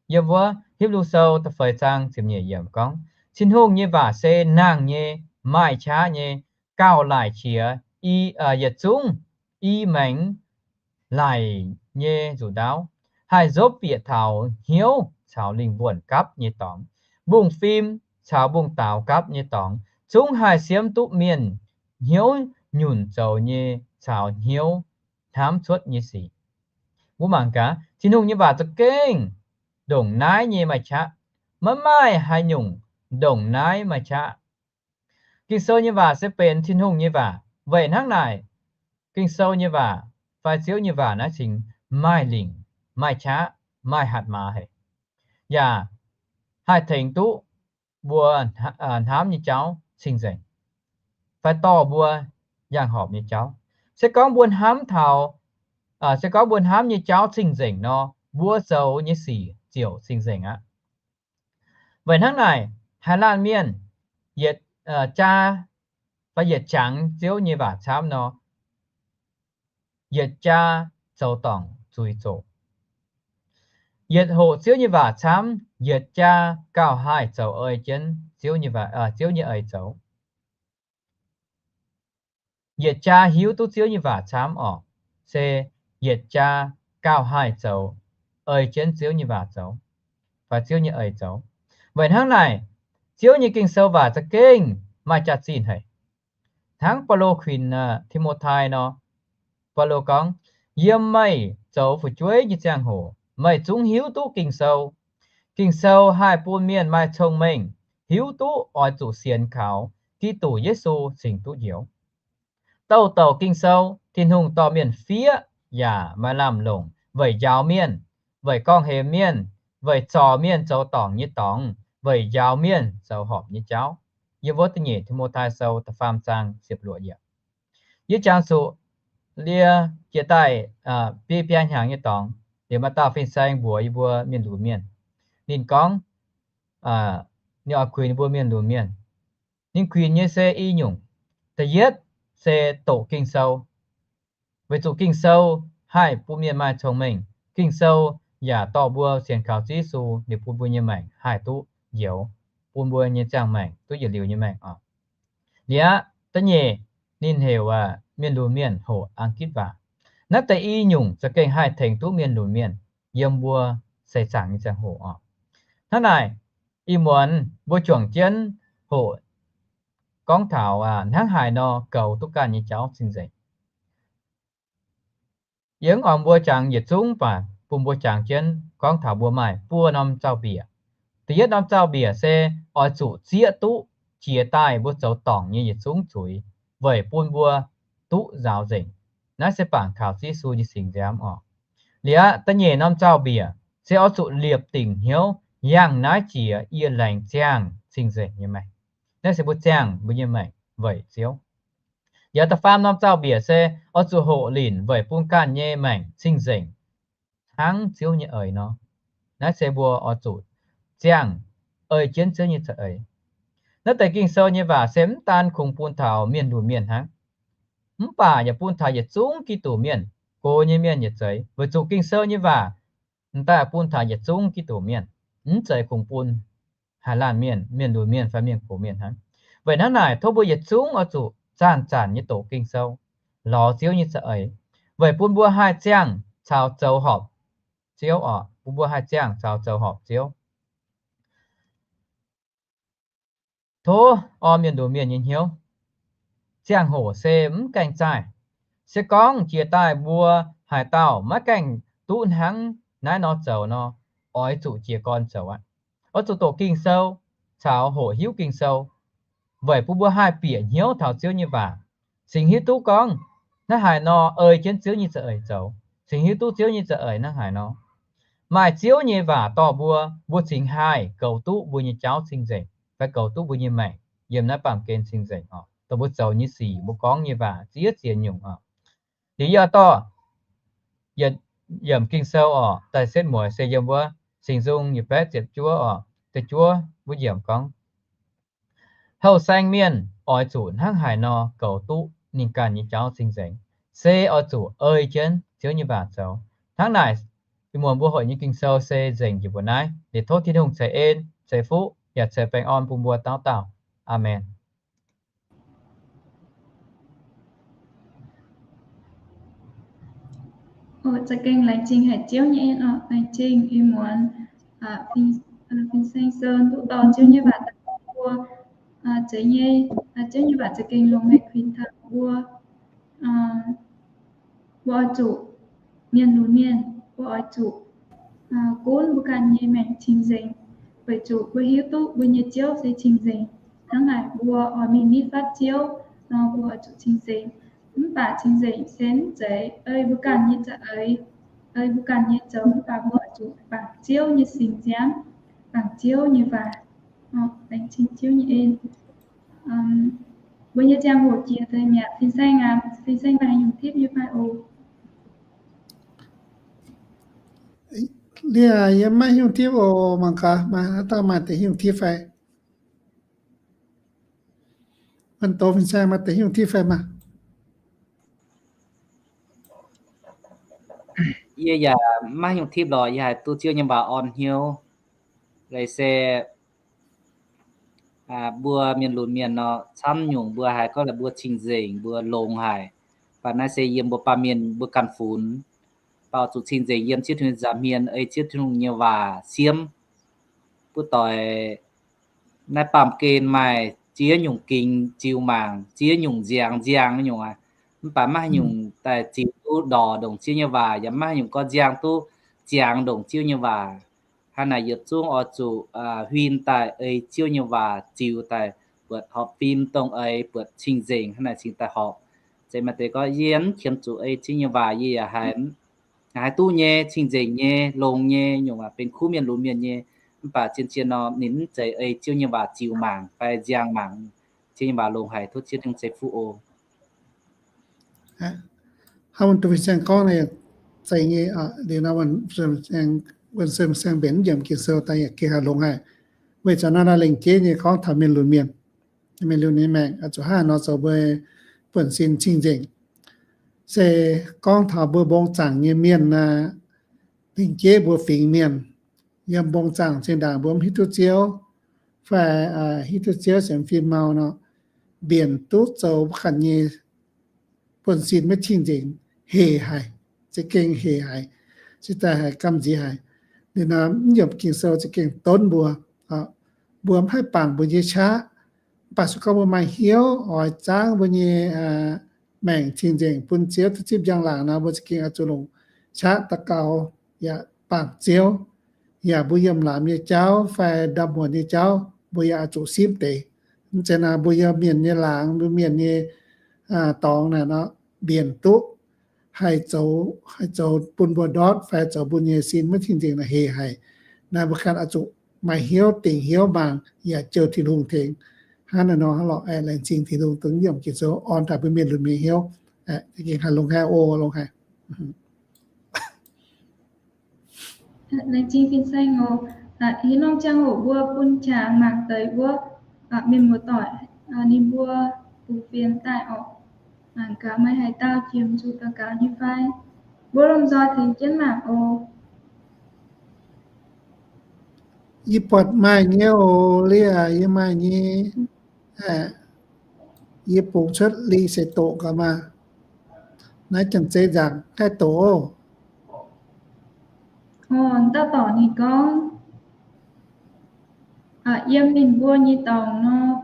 yiem wuov Hipv^lu Sou da'feix zaang ziepc nyeic yiemc gorngv, Tin-Hungh nyei waac se nangh nyei, maaih qaqv nyei, gauh laaic qiex i, yietc zungv i maengx laic nyei nzuqc ndaauv, haih nzopv bieqc taux hnyouv caux lingh wuonh gapv nyei dorngx. Mbungv-fim caux mbungv-daaux gapv nyei dorngx zungv haih siemv duqv mienh hnyouv nyunc zoux nyei caux hnyouv hnamv cuotv nyei sic. Mbuo mangc gaax, Tin-Hungh nyei waac za'gengh ndongc naaiv nyei maaih qaqv. Maiv maaih haaix nyungc ndongc naaiv maaih qaqv. Ging-Sou nyei waac se benx Tin-Hungh nyei waac. Weic hnangv naaic, Ging-Sou nyei waac fai Ziouv nyei waac naaiv cingx maaih lingc, maaih qaqv, maaih hatc maaz haic, yaac haih tengx duqv mbuo hnamv nyei jauv cing-nzengc, fai dorh mbuo yangh horpc nyei jauv. Se gorngv mbuo hnamv taux, se gorngv mbuo hnamv nyei jauv cing-nzengc nor, mbuo zoux nyei sic ziouc cing-nzengc aqv. Weic hnangv naaic, haaix laanh mienh yietc jaa fai yietc jangx Ziouv nyei waac camv nor, yietc jaa zoux dorngc zuiz zoqc. Yietc hoqc Ziouv nyei waac camv, yietc jaa gauh haih zoux ei jienv Ziouv nyei eix zoux. Yietc jaa hiuv duqv Ziouv nyei waac camv orqc, se yietc jaa gauh haih zoux ei jienv Ziouv nyei waac zoux, fai Ziouv nyei eix zoux. Weic hnangv naaic, Ziouv nyei Ging-Sou waac za'gengh maaih jaax-zinh haic. Hnangv Baulo kuinx Ti^mo^tai nor, Baulo gorngv, Yiem meih zoux fu'jueiv nyei ziangh hoc meih zungv hiuv duqv Ging-Sou. Ging-Sou haih bun mienh maaih cong-mengh hiuv duqv oix zuqc sienx kaux Giduc Yesu cingx duqv njoux. Douh douc Ging-Sou Tin-Hungh dorh mienh fiev yaac maaih lamh longc weic njaaux mienh, weic gorngv-hemx mienh, weic zorc mienh zoux dorngc nyei dorngx, weic njaaux mienh zoux horpc nyei jauv. Yiem wuov da'nyeic Ti^mo^tai Sou da'faam zaang ziepc luoqc yiemc. Yie jangx zuqc ndie jiex daaih biei biaa hnyangx nyei dorngx, liemh maaih dauh fin-saeng mbuox yie mbuo mienh lunx mienh. Ninh gorngv, ninh oix kuinx ninh mbuo mienh lunx mienh. Ninh kuinx nyei se i nyungc. Da'yietv se doqc Ging-Sou, weic zuqc Ging-Sou haih bun mienh maaih cong-mengh. Ging-Sou yaac dorh mbuo sienx kaux Ziouv Yesu, ninh bun mbuo nyei maengc haih duqv njoux, bun mbuo nyei ziangh maengc duqv yietc liuz nyei maengc oc. Liuz aqv, da'nyeic ninh heuc mienh lunx mienh hoqc Ang^gitv waac. Naaiv deix i nyungc za'gengh haih tengx duqv mienh lunx mienh yiem mbuo seix zaangc nyei ziangh hoc oc. Hnangv naaic, ih muonz mbuo juangc jienv hoqc gorngv taux hnangv haaix nor goux duqv ganh nyei jauv cing-nzengc. Yie mv oix mbuo jangx yietc zungv baac bun mbuo jangx jienv gorngv taux mbuo maaih buo norm zaux-mbiec. Da'yietv norm zaux-mbiec se oix zuqc zieqv duqv jiex daaih mbuo zoux dorngc nyei yietc zungv zuiz, weic bun mbuo duqv nzaaux nzengc. Naaiv se bangc kaux Ziouv Yesu nyei singx nziaamv oc. Liuz aqv, da'nyeic norm zaux-mbiec se oix zuqc liepc dingc hnyouv yangh naaiv jiex yie laengz ziangh cing-nzengc nyei maengc. Naaiv se mbuo ziangh mbuo nyei maengc weic Ziouv. Yaac da'faam norm zaux-mbiec se oix zuqc hoqc linc weic bun ganh nyei maengc cing-nzengc hnangv Ziouv nyei eix nor. Naaiv se mbuo oix zuqc ziangh ei jienv Ziouv nyei za'eix. Naaiv deix Ging-Sou nyei waac se mv daan kungx bun taux mienh lunx mienh hnangv, mv baac yaac bun taux yietc zungv Giduc mienh, gox nyei mienh yietc zeiz, weic zuqc Ging-Sou nyei waac m'daaih bun taux yietc zungv Giduc mienh, mv zeiz kungx bun haaix laanh mienh, mienh lunx mienh fai mienh gox mienh hnangv. Weic hnangv naaic, tov mbuo yietc zungv oix zuqc zanc-zanc nyei doqc Ging-Sou, lorz Ziouv nyei za'eix, weic bun mbuo haih ziangh caux zoux horpc Ziouv oc. Bun mbuo haih ziangh caux zoux horpc Ziouv. Tov orn mienh lunx mienh nyei hnyouv. Ziangh hoc se mv gaengh zaih. Se gorngv jiex daaih mbuo haaix dauh maiv gaengh duqv hnangv naaiv nor zoux nor, oix zuqc jiez gorn zoux aqv. Oix zuqc doqc Ging-Sou caux hoqc hiuv Ging-Sou, weic bun mbuo haih bieqc hnyouv taux Ziouv nyei waac, cingx hiuv duqv gorngv hnangv haaix nor ei jienv Ziouv nyei za'eix zoux, cingx hiuv duqv Ziouv nyei za'eix hnangv haaix nor. Maaih Ziouv nyei waac dorh mbuo, mbuo cingx haih goux duqv mbuo nyei jauv cing-nzengc, fai goux duqv mbuo nyei maengc yiem naaiv baamh gen cing-nzengc oc. Dongh mbuo zoux nyei sic, mbuo gorngv nyei waac ziex ziex nyungc oc. Liuz yie dorh yietc yiemc Ging-Sou oc, daaih setv mueiz se yiem wuov Singx Nzung yietc baeqv ziepc juov oc, da'juov wuov yiemc gorngv, houh saeng mienh oix zuqc hnangv haaix nor goux duqv ninh ganh nyei jauv cing-nzengc, se oix zuqc ei jienv Ziouv nyei waac zoux. Hnangv naaic, ih muonz mbuo hoqc nyei Ging-Sou se nzengc njiec mbuo naaiv. Liuz tov Tin-Hungh ceix en, ceix fuqv, yaac ceix baengh orn bun mbuo dauh dauh. Aamen. Za'gengh laengz zingh haic Ziouv nyei en oc. Laengz zingh ih muonz fin-saeng sou duqv dorh Ziouv nyei waac daaih bun mbuo. Zeiz nyei, Ziouv nyei waac za'gengh longx haic kuinx taux mbuo. Mbuo oix zuqc mienh lunx mienh, mbuo oix zuqc gunv mbuo ganh nyei maengc cing-nzengc, weic zuqc mbuo hiuv duqv mbuo nyei Ziouv se cing-nzengc. Hnangv naaic mbuo oix mingh nitv fatv Ziouv nor, mbuo oix zuqc cing-nzengc. Mv baac cing-nzengc se mv zeiz ei mbuo ganh nyei za'eix, ei mbuo ganh nyei zoux, mv baac mbuo oix zuqc bangc Ziouv nyei singx nziaamv, bangc Ziouv nyei waac. Laengz zingh Ziouv nyei en. Mbuo nyei ziangh hoc jiex deix mi'aqv. Fin-saeng aac, fin-saeng maaih haaix nyungc tipv nyei fai oc? Liuz yie maiv hiuv tipv oc. Mangc gaax maaih haaix dauh maaih deix hiuv tipv fai? Manh doz fin-saeng maaih deix hiuv tipv fai maah? Yie yaac maiv hiuv tipv lorqc. Yie haiz duqv Ziouv nyei waac orn hnyouv. Leiz se mbuo mienh lunx mienh nor, camv nyungc mbuo haiz gorngv laaix mbuo cing-nzengc, mbuo longx haic. Mv baac naaiv se yiem mbuo baamh mienh mbuo ganh funx. Mv baac oix zuqc cing-nzengc yiem Ziouv Tin-Hungh nza'hmien, ei Ziouv Tin-Hungh nyei waac siemv. Buov doic naaiv baamh gen maaih ziex nyungc gingx ziux mangc, ziex nyungc nziangx nziang nyungc aqv. Mv baac maiv haaix nyungc daaih ziux duqv ndorqc ndongc Ziouv nyei waac, yaac maiv haaix nyungc gorngv nziang duqv ziangx ndongc Ziouv nyei waac. Hnangv naaic yietc zungv oix zuqc huin daaih ei Ziouv nyei waac ziux daaih buatc horpc fim dongh eix buatc cing-nzengc hnangv naaic cingx daaih horpc. Zeiz maaih deix gorngv yie mv qiemx zuqc ei Ziouv nyei waac, yie yaac haiz haiz duqv nyei, cing-nzengc nyei, longx nyei, nyungc aac benx kuv mienh lunx mienh nyei. Mv baac zien-zien nor ninh mv zeiz ei Ziouv nyei waac ziux mangc fai nziang mangc. Ziouv nyei waac longx haic, tov Ziouv Tin-Hungh ceix fuqv oc. Hnangv wuov fin-saeng gorngv naaiv zeiz nyei. Liuz nor, wuonh se fin-saeng mbenc yiemc Ging-Sou daaih yaac gengh haih longx haic. Weic zuqc naaiv lengc jeiv nyei gorngv taux mienh lunx mienh, mienh lunx mienh maengc oix zuqc hnangv nor zoux mbuo buonv-sin cing-nzengc. Se gorngv taux mbuo mbong zaangc nyei mienh aqv, lengc jeiv mbuo fingx mienh, yiem mbong zaangc zinh ndaangc mbuo mv hiuv duqv Ziouv, fai hiuv duqv Ziouv sienx fim mau nor, mbienc duqv zoux mbuo ganh nyei buonv-sin maiv cing-nzengc, hec haic, za'gengh hec haic, cingx daaih haiz gamh nziex haic. Liuz nor mv yiemc Ging-Sou za'gengh donv mbuo, mbuo mv haih bangc mbuo nyei qaqv. Mv baac se gorngv mbuo maaih hnyouv oix zaangv mbuo nyei maengc cing-nzengc bun Ziouv duqv zipv njang-laangc nor, mbuo za'gengh oix zuqc longc qaqv daux gaux yaac bangc Ziouv. Yaac mbuo yiem laamz nyei jauv fai ndamv muonc nyei jauv, mbuo yaac oix zuqc simv deix. Mv zeiz naaic mbuo yiem mienh nyei laangz, mbuo mienh nyei dorngx naaic nor, mbienc duqv haih zoux, haih zoux bun mbuo ndortv fai zoux mbuo nyei sin maiv cing-nzengc naaic hec haic. Naaiv mbuo ganh oix zuqc maaih hnyouv dingc hnyouv mangc yaac jouh Tin-Hungh tengx. Hnangv naaiv nor lorqc. Aeqv, laengz zingh Tin-Hungh dongh yiemc Ging-Sou orn daaih mbuo mienh lunx mienh hnyouv. Aeqv, gengh haih longx haic oc, longx haic. Laengz zingh fin-saeng oc. Haaix norm ziangh hoc mbuo bun qangx mangc deix wuov, mienh muoz-doic ninh mbuo bungx fienx daaih oc. Mangc gaax maaih haaix dauh jiex zuqc daux gaux nyei fai. Mbuo lomh nzoih tengx jienv mangc oc. Yie buatc maaih nyei oc, Lia, yie maaih nyei. Yie bungx cuotv lingh se doqc gaax maah. Naaiv janx-zei nzaangc haih doqc oc. Dauh dorc ninh gorngv, yiem ninh mbuo nyei dorngx nor,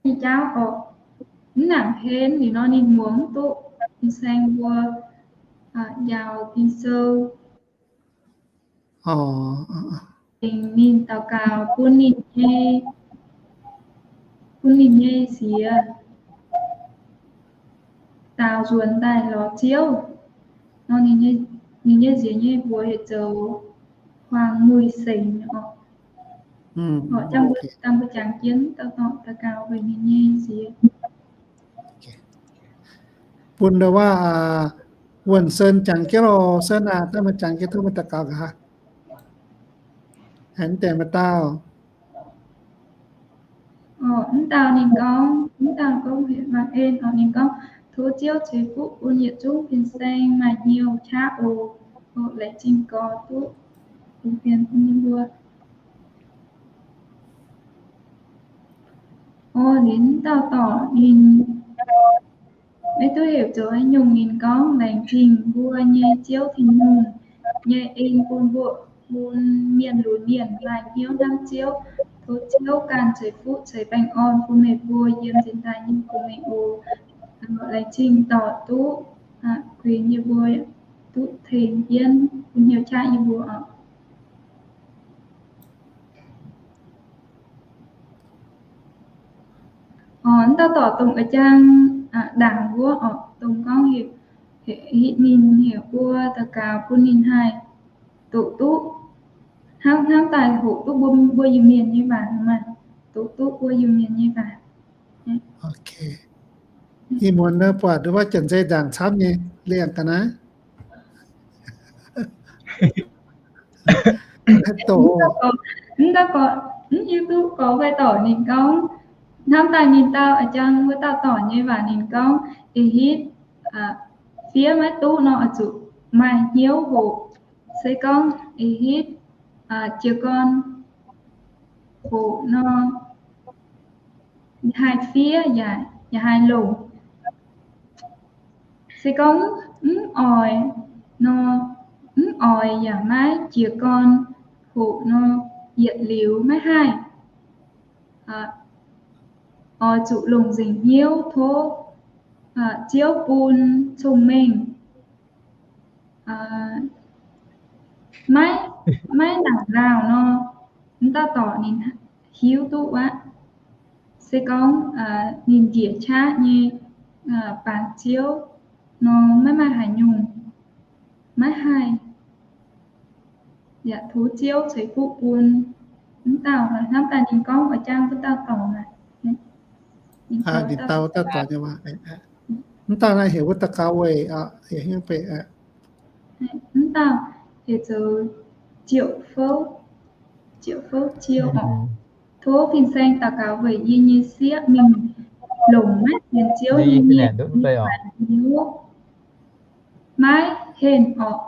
nyei jauv oc, mv nangc hlen liuz nor ninh muangx mv duqv fin-saeng mbuo njaaux Ging-Sou. Tengx ninh daux gaux bun ninh nyei, bun ninh nyei siex daaux nzuonx daaih lorz Ziouv nor, ninh nyei siex nyei mbuox heuc zoux huaang muih sengx oc. Dangh mbuo jangx jienv dauh dorc daux gaux weic ninh nyei siex. Bun ndau wuov Wuonh Sen jangx jienv oc. Sen aac, dangh meih jangx jienv tov meih daux gaux gaax. Haiz mv deix maaih dauh? Mv dauh ninh gorngv, mv dauh gorngv heuc Mangc En oc. Ninh gorngv, tov Ziouv ceix fuqv bun yietc zungv fin-saeng maaih hnyouv qaqv oc. Laengz zingh gorx duqv bun fienx bun ninh mbuo. Orv, ninh dauh dorc ninh Maiv duqv heuc zoux haaix nyungc. Ninh gorngv, Laengz zingh mbuo nyei Ziouv Tin-Hungh nyei en bun mbuo, bun mienh lunx mienh maaih hnyouv hnamv Ziouv. Tov Ziouv ganh ceix fuqv ceix baengh orn bun meih mbuo yiem cingx daaih nyei bun meih oc. Laengz zingh dorc duqv kuinx yie mbuo, duqv tengx jienv bun hnyouv qaqv yie mbuo oc. Orv, m'dauh dorc dongh a'jang ndaangc wuov orqc, dongh gorngv heuc, heuc, heuc ninh heuc mbuo daux gaux bun ninh haih doqc duqv, hnamv, hnamv daaih hoqc duqv mbuo, mbuo Iu-Mienh nyei waac maah, doqc duqv mbuo Iu-Mienh nyei waac. Ok. Ih muonz naaiv buatc wuov janx-zei ndaangc camv nyei, liangh ga'naaiv. Mv dauh gorx, mv hiuv duqv gorx fai dorc ninh gorngv, hnamv daaih ninh dauh a'jang wuov dauh dorc nyei waac ninh gorngv, ih hitv fiev maiv duqv nor, oix zuqc maaih hnyouv hoqc. Se gorngv ih hitv jiez gorn hoqc nor, yaac haih fiev yaac, yaac haih longc. Se gorngv mv oix nor, mv oix yaac maiv jiez gorn hoqc nor, yietc liuz maiv haih. Oix zuqc longc nzengc hnyouv tov Ziouv bun cong-mengh. Maiv, maiv nangc lauh nor, m'dauh dorc ninh hiuv duqv aqv. Se gorngv ninh njiec qaqv nyei baac Ziouv nor, maiv maaih haaix nyungc, maiv haih yaac tov Ziouv ceix fuqv bun m'dauh. Hnamv daaih ninh gorngv oix jang wuov dauh dorc aqv. Ninh dau wuov dauh dorc nyei waac. M'dauh naaiv heuc wuov daux gaux weic, heuc hnyouv beic. M'dauh heuc zoux Ziouv Fouv, Ziouv Fouv Ziouv oc. Tov fin-saeng daux gaux weic yie nyei sieqv mingh longc maiv sienx Ziouv nyei mienh nyei waac hnyouv maiv henh orqc.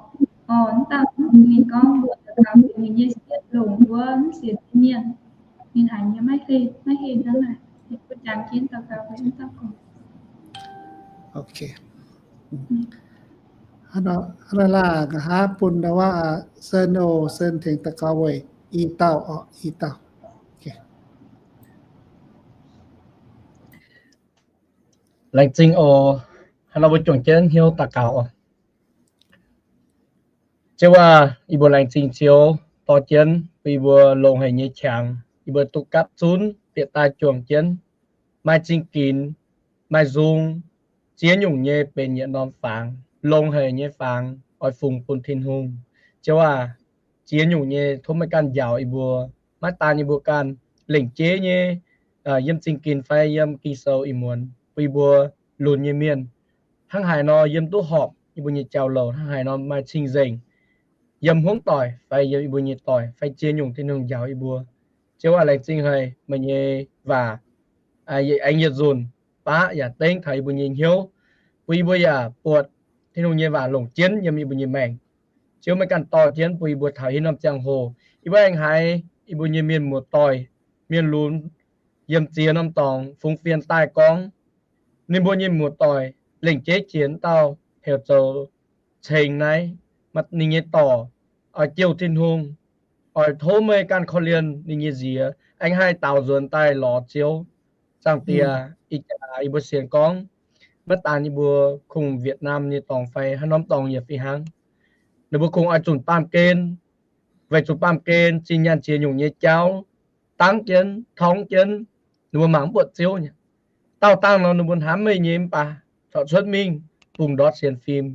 Orqc, m'dauh ninh gorngv mbuo daux gaux weic ninh nyei sieqv longc wuov mv sienx nyei mienh, ninh haiz nyei maiv henh, maiv henh hnangv naaic. Mbuo jangx jienv daux gaux weic m'dauh gorngv. Ok. Hnangv naaic laah, nqa'haav bun ndau wuov Sen oc, Sen tengx daux gaux weic i dauh orqc, i dauh. Laengz zingh oc. Hnangv nor mbuo juangc jienv hnyouv daux gaux oc. Ziouv aac, yie mbuo laengz zingh Ziouv dorh jienv bun yie mbuo longx haic nyei qangx, yie mbuo duqv gapv zunv bieqc daaih juangc jienv, maaih zingh ginx, maaih nzung, ziex nyungc nyei benx yietc norm fangx, longx haic nyei fangx, oix fungx bun Tin-Hungh. Ziouv aac, ziex nyungc nyei tov meih ganh njaaux yie mbuo, maiv daan yie mbuo ganh, lengc jeiv nyei, yiem zingh ginx fai yiem Ging-Sou ih muonz bun yie mbuo lunx nyei mienh, hnangv haaix nor yiem duqv horpc yie mbuo nyei jauv-louc, hnangv haaix nor maaih cing-nzengc, yiem hmuangv doic fai yiem yie mbuo nyei doic fai ziex nyungc Tin-Hungh njaaux yie mbuo. Ziouv aac, laengz zingh haic meih nyei waac aengx yietc nzunc baqv yaac dengv taux yie mbuo nyei hnyouv, bun yie mbuo yaac buatc Tin-Hungh nyei waac longc jienv yiem yie mbuo nyei maengc. Ziouv, meih ganh dorh jienv bun yie mbuo taux haaix norm ziangh hoc, yie mbuo aengx haiz yie mbuo nyei mienh muoz-doic, mienh lunx, yiem ziex norm dorngx fungx fienx daaih gorngv, ninh mbuo nyei muoz-doic lengc jeiv jiex wuov dauh heuc zoux Ceng naaiv, maaih ninh nyei dorc oix jouh Tin-Hungh, oix tov meih ganh korv-lienh ninh nyei nziex, aengx haih daaux nzuonx daaih lorz Ziouv. Zaangc Diex, ih jaax yie mbuo sienx gorngv, maiv daan yie mbuo kungx Việt Nam nyei dorngx fai haaix norm dorngx yaac fih hnangv, ninh mbuo kungx oix zunc baamh gen, weic zuqc baamh gen zinh nyaanh ziex nyungc nyei jauv dangv jienv, torngv jienv, ninh mbuo mangc mv buatc Ziouv nyei. Daauh dangh nor ninh mbuo hnamv meih nyei mv baac corc cuotv mingh bungx ndortv sienx fim,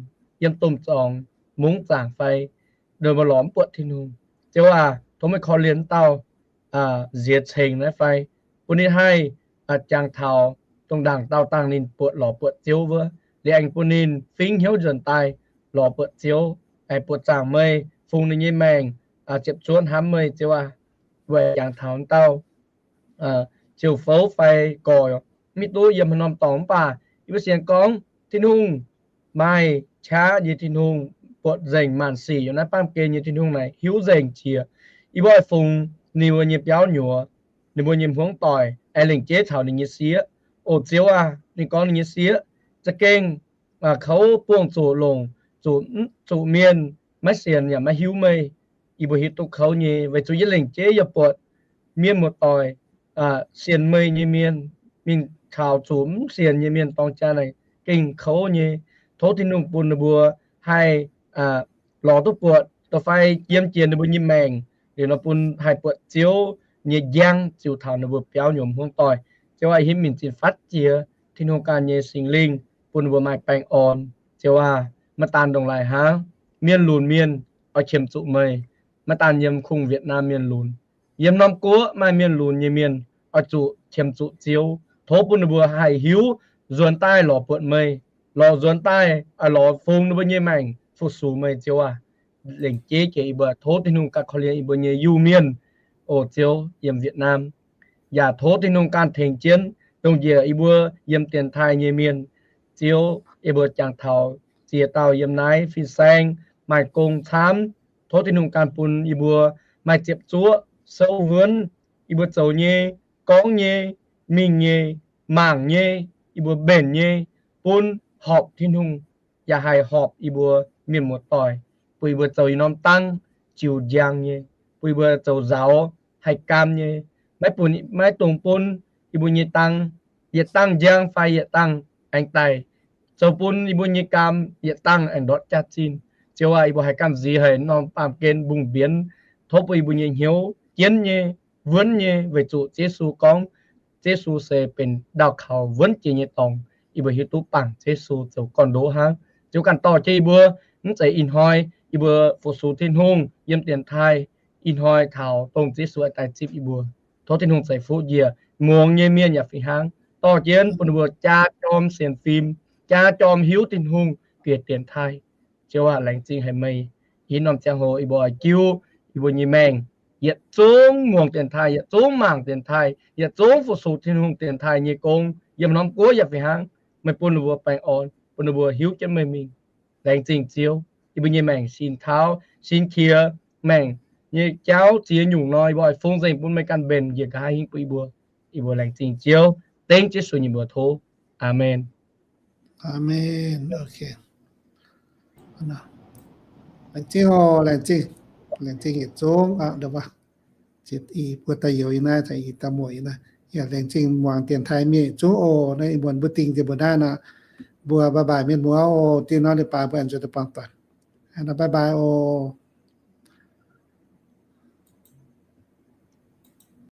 yiem domh zorngx, mungv zaangc fai ninh mbuo lorz mv buatc Tin-Hungh. Ziouv aac, tov meih korv-lienh dauh nziex Ceng naaiv fai, bun ninh haih jangx taux dongh ndaangc daauh dangh ninh buatc lorz buatc Ziouv wuov, liuz aengx bun ninh fingx hnyouv nzuonx daaih lorz buatc Ziouv, aengx buatc zaangc meih, fungx ninh nyei maengc, ziepc zuoqv hnamv meih Ziouv aac. Weic jangx taux dauh ziouc fouv fai gorx, mv hiuv duqv yiem haaix norm dorngx mv baac yie mbuo sienx gorngv Tin-Hungh maaih qaqv nyei Tin-Hungh, buatc nzengc maanc sic yiem naaiv baamh gen nyei Tin-Hungh naaic hiuv nzengc jiex. Yie mbuo oix fungx ninh mbuo nyei biauv nyuoz, ninh mbuo nyei hmuangv doic, aengx lengc jeiv caux ninh nyei sieqv. O Ziouv aac, ninh gorngv ninh nyei sieqv za'gengh kouv buangh zuqc longc, zuqc, zuqc mienh maiv sienx yaac maiv hiuv meih. Yie mbuo hiuv duqv kouv nyei, weic zuqc yie lengc jeiv yaac buatc mienh muoz-doic sienx meih nyei mienh mingh kaux zuqc mv sienx nyei mienh dorng jaa naaic gengh kouv nyei. Tov Tin-Hungh bun ninh mbuo haih lorz duqv buatc da'fai yiem jiex ninh mbuo nyei maengc, liuz nor bun haih buatc Ziouv nyei njang ziux taux ninh mbuo biauv nyuoqc hmuangv doic. Ziouv aac, hiuv mingh zinh fatv jiex Tin-Hungh ganh nyei Singx Lingh bun ninh mbuo maaih baengh orn. Ziouv aac, maiv daan ndongc laaix hnangv, mienh lunx mienh oix qiemx zuqc meih. Maiv daan yiem kungx Việt Nam mienh lunx, yiem norm guoqv maaih mienh lunx nyei mienh oix zuqc qiemx zuqc Ziouv. Tov bun ninh mbuo haih hiuv nzuonx daaih lorz buatc meih, lorz nzuonx daaih oix lorz fungx ninh mbuo nyei maengc fu-sux meih, Ziouv aac. Lengc jeiv jiex yie mbuo tov Tin-Hungh ganh korv-lienh yie mbuo nyei Iu-Mienh, o Ziouv, yiem Việt Nam. Yaac tov Tin-Hungh ganh tengx jienv dongh njiec yie mbuo yiem dienx taaih nyei mienh. Ziouv, yie mbuo jangx taux ziex dauh yiem naaiv fin-saeng maaih gong camv. Tov Tin-Hungh ganh bun yie mbuo maaih ziepc zuoqv souv wuonv, yie mbuo zoux nyei, gorngv nyei, mingh nyei, mangc nyei, yie mbuo mbenc nyei, bun horpc Tin-Hungh, yaac haih horpc yie mbuo mienh muoz-doic, bun yie mbuo zoux yietc norm dangv jiu njang nyei, bun yie mbuo zoux nzaaux haih gaam nyei. Maiv bun, maiv dungx bun yie mbuo nyei dangh yietc dangh njang fai yietc dangh aengx daic, zoux bun yie mbuo nyei gaam yietc dangh aengx ndortv jaax-zinh. Ziouv aac, yie mbuo haih gamh nziex haic norm baamh gen mbungh mbienx. Tov bun yie mbuo nyei hnyouv jienv nyei, wuonv nyei, weic zuqc Yesu gorngv, Yesu se benx ndaauh kaux wuonv jiex nyei dorngx. Yie mbuo hiuv duqv bangc Yesu zoux gorn-ndoqv hnangv. Ziouv ganh dorh jienv yie mbuo, mv zeiz ih hnoi yie mbuo fu-sux Tin-Hungh yiem dienx taaih, ih hnoi taux dongh Yesu daaih zipv yie mbuo. Tov Tin-Hungh ceix fuqv njiec muangx nyei mienh yaac fih hnangv. Dorh jienv bun ninh mbuo jaa jorm sienx fim, jaa jorm hiuv Tin-Hungh bieqc dienx taaih. Ziouv aac, laengz zingh haic meih. Ih norm ziangh hoc yie mbuo oix jiuv yie mbuo nyei maengc, yietc zungv muangx dienx taaih, yietc zungv mangc dienx taaih, yietc zungv fu-sux Tin-Hungh dienx taaih nyei gong, yiem norm guoqv yaac fih hnangv. Meih bun ninh mbuo baengh orn, bun ninh mbuo hiuv jienv meih mingh. Laengz zingh Ziouv. Yie mbuo nyei maengc sin tauv, sin qiex, maengc nyei jauv ziex nyungc nor, yie mbuo oix fungx nzengc bun meih ganh mbenc njiec nqa'haav hingv bun yie mbuo. Yie mbuo laengz zingh Ziouv, dengv Yesu nyei mbuox tov. Aamen. Aamen. Laengz zingh oc, laengz zingh, laengz zingh yietc zungv aqv. Ih buo daaih youz yie naaiv, ih daaih muoc yie naaiv. Yaac laengz zingh muangx dienx taaih mienh yietc zungv oc. Naaiv ih muonz mbuo dingh nzengc mbuo naaiv nor, mbuo bye bye mienh muoz oc. Dingh nor ninh baaix mbuo aengx nzuonx daaih buangh doic. Bye bye oc.